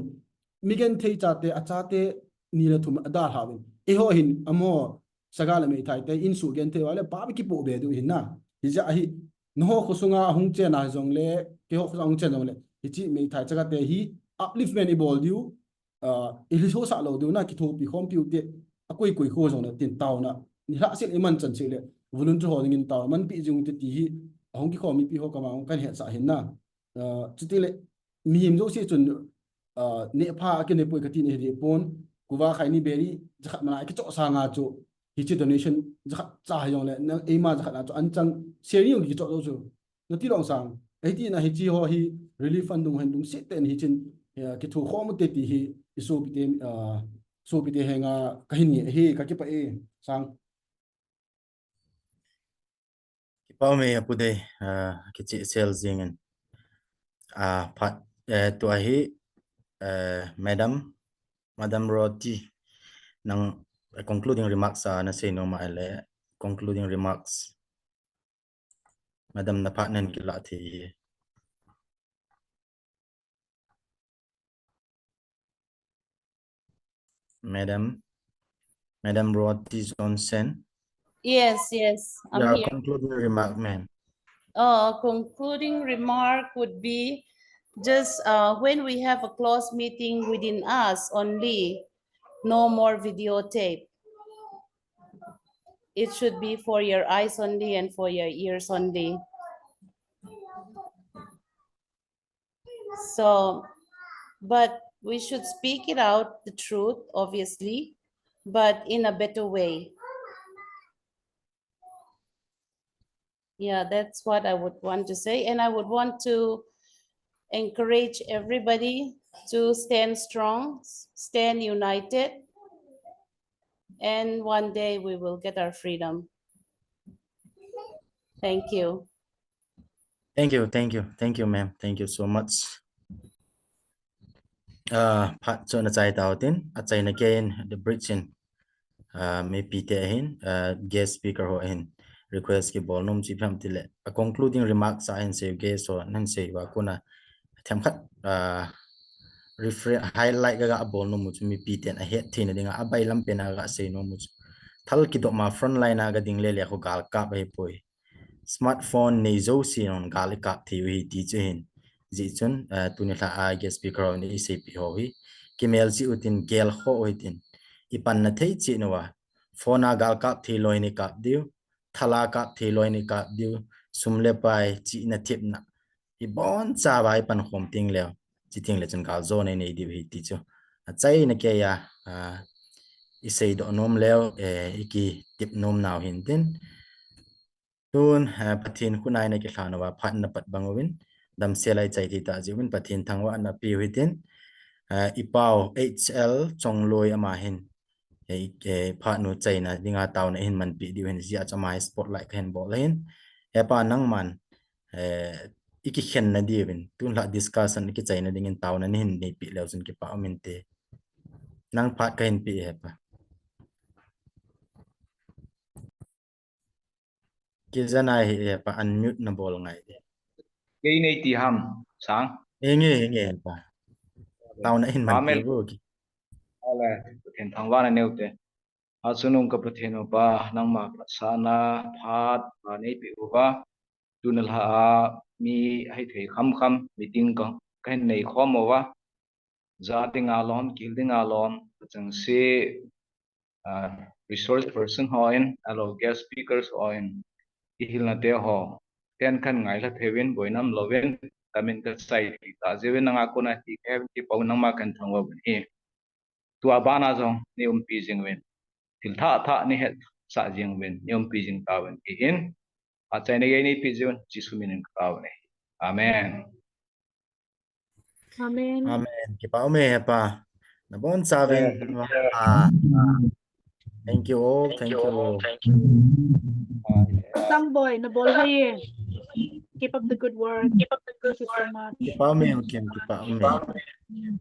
migenthei chate, achate, ni le thum adalhauvin. Eiho hin, amaho, saga le meithai te, insugenthei uva le, pa kipoh be diu hin na. Hi ja hi, nangho khosunga ahung chenna jongle, keiho khosunga ahung chen jongle, hiche meithai chaga te hi, upliftment ibol diu, uh, ilhisosah lou diu na, kithopi khompiu te, akoi koi kho jongle, tin taona, nilhah sel iman chan sel le, volunteer ho dingin taona, manpi jing te ti hi, ahung kikhom mipi ho kama, ahung kan hetsah hin na. Uh, chutile, mihem jouse chun, uh, nepha akinepoi kati nei deh pon, kuva khaini beri, jakhat mana kichoh sanga chu, hiche donation, jakhat cha hijongle, na, eima jakhat na chu, anchang, sharing jong kichoh lou chu. Nati long sang, ahi tina hiche ho hi, relief fund dung hen dung se ten hichin, uh, kithokhom u te ti hi, isopi te, uh, sopi te henga, kahin nge, hi, kakipah e, sang. Kipah e, Apu Dei, ah, kichehsel jingin. Ah, phat, eh, tua hi, eh, Madam, Madam Roti, nang, eh, concluding remarks, ah, nasei nom ahile, concluding remarks. Madam, na phat nen kilah thei. Madam, Madam Roti Johnson. Yes, yes, I'm here. Concluding remark, ma'am. Oh, concluding remark would be just, uh, when we have a close meeting within us only, no more videotape. It should be for your eyes only and for your ears only. So, but we should speak it out, the truth, obviously, but in a better way. Yeah, that's what I would want to say. And I would want to encourage everybody to stand strong, s-, stand united, and one day we will get our freedom. Thank you. Thank you, thank you, thank you, ma'am. Thank you so much. Ah, phat chu nachai tau tin, achaina keiyin, the bridge in, ah, mipi te ahin, ah, guest speaker ho ahin, request kibol nom chu ipi ham tile, a concluding remarks a ahin sei guest ho, nahin sei uva kona, themkhat, ah, refre-, highlight kaga bol nom u chu mipi ten ahet theina dinga, abailam pen a kaga sei nom u chu. Thal kidop ma front line a kading lele kho galkap ahipoi. smartphone nei jouse in gal i kap thei u ahi ti chu ahin. Hijeh chun, eh, tuni lha a guest speaker ho in eiseipeh ho hi kimel cheh utin, gel khoh uhitin. I panna thei cheh uva, phone a gal kap thei lou in i kap diu, thal a kap thei lou in i kap diu, sum le pai, chihna thepna, ibon chauva i pankhom teng leu, chuteng le chun galjona i nei diu ahi ti chu achaina keiya, ah, i seidoh nom leu, eh, i kitep nom nau hintin. Tun, eh, Pathen khut a i kilhan uva phat na pat bang uvin, damsel a i chai thei tah jeh uvin Pathen thangvahna pe u hitin, eh, i pau H L Chongloi ama hin, eh, eh, phat nu chaina dinga taona i hin manpeh diu ahin, hijeh a chu ama hi spotlight ka hin bol ahin. He pa, nangman, eh, i kikhenna diuvin, tun lha discussion i kichaina dingin taona nei hin neipeh leu chun kipa um inte. Nang phat ka hin pe e he pa. Kija nai hi he pa, unmute na bol ngai e. Kei nei ti ham, Sang? Henge, henge he pa. Taona hin man Amen. Ti bu ki. Ale, Pathen thangvahna neo te. Achungnung ka Pathen u pa, nangma phatsahna phat a neipeh uva, tuni lha a mi hithei kham kham meeting ka, ka hin nei khom uva, ja dinga lom, kihil dinga lom, chang se, ah, resource person hon, ahilou guest speakers hon, i hilna te ho, ten khan ngailha theivin, boina um louvin, ka min ka chai thei tah jeh uvin, nanga kona ti kei kipa u, nangma kahin thangvah u ahi. Tua bana jong nei umpi jing uvin, thil thah thah nei hetsah jing uvin, nei umpi jing tauvin, ti hin, achaina gei nei pe jing uvin, Jesu min in ka tao u ahi. Amen. Amen. Amen. Kipa um e he pa. Na bon chauvin. Yeah, yeah. Ah, ah. Thank you all. Thank you all. Thank you. Ah, yeah. Sangboi, na bol hai e. Keep up the good work. Keep up the good work. Thank you so much. Kipa um e, Kim, kipa um e.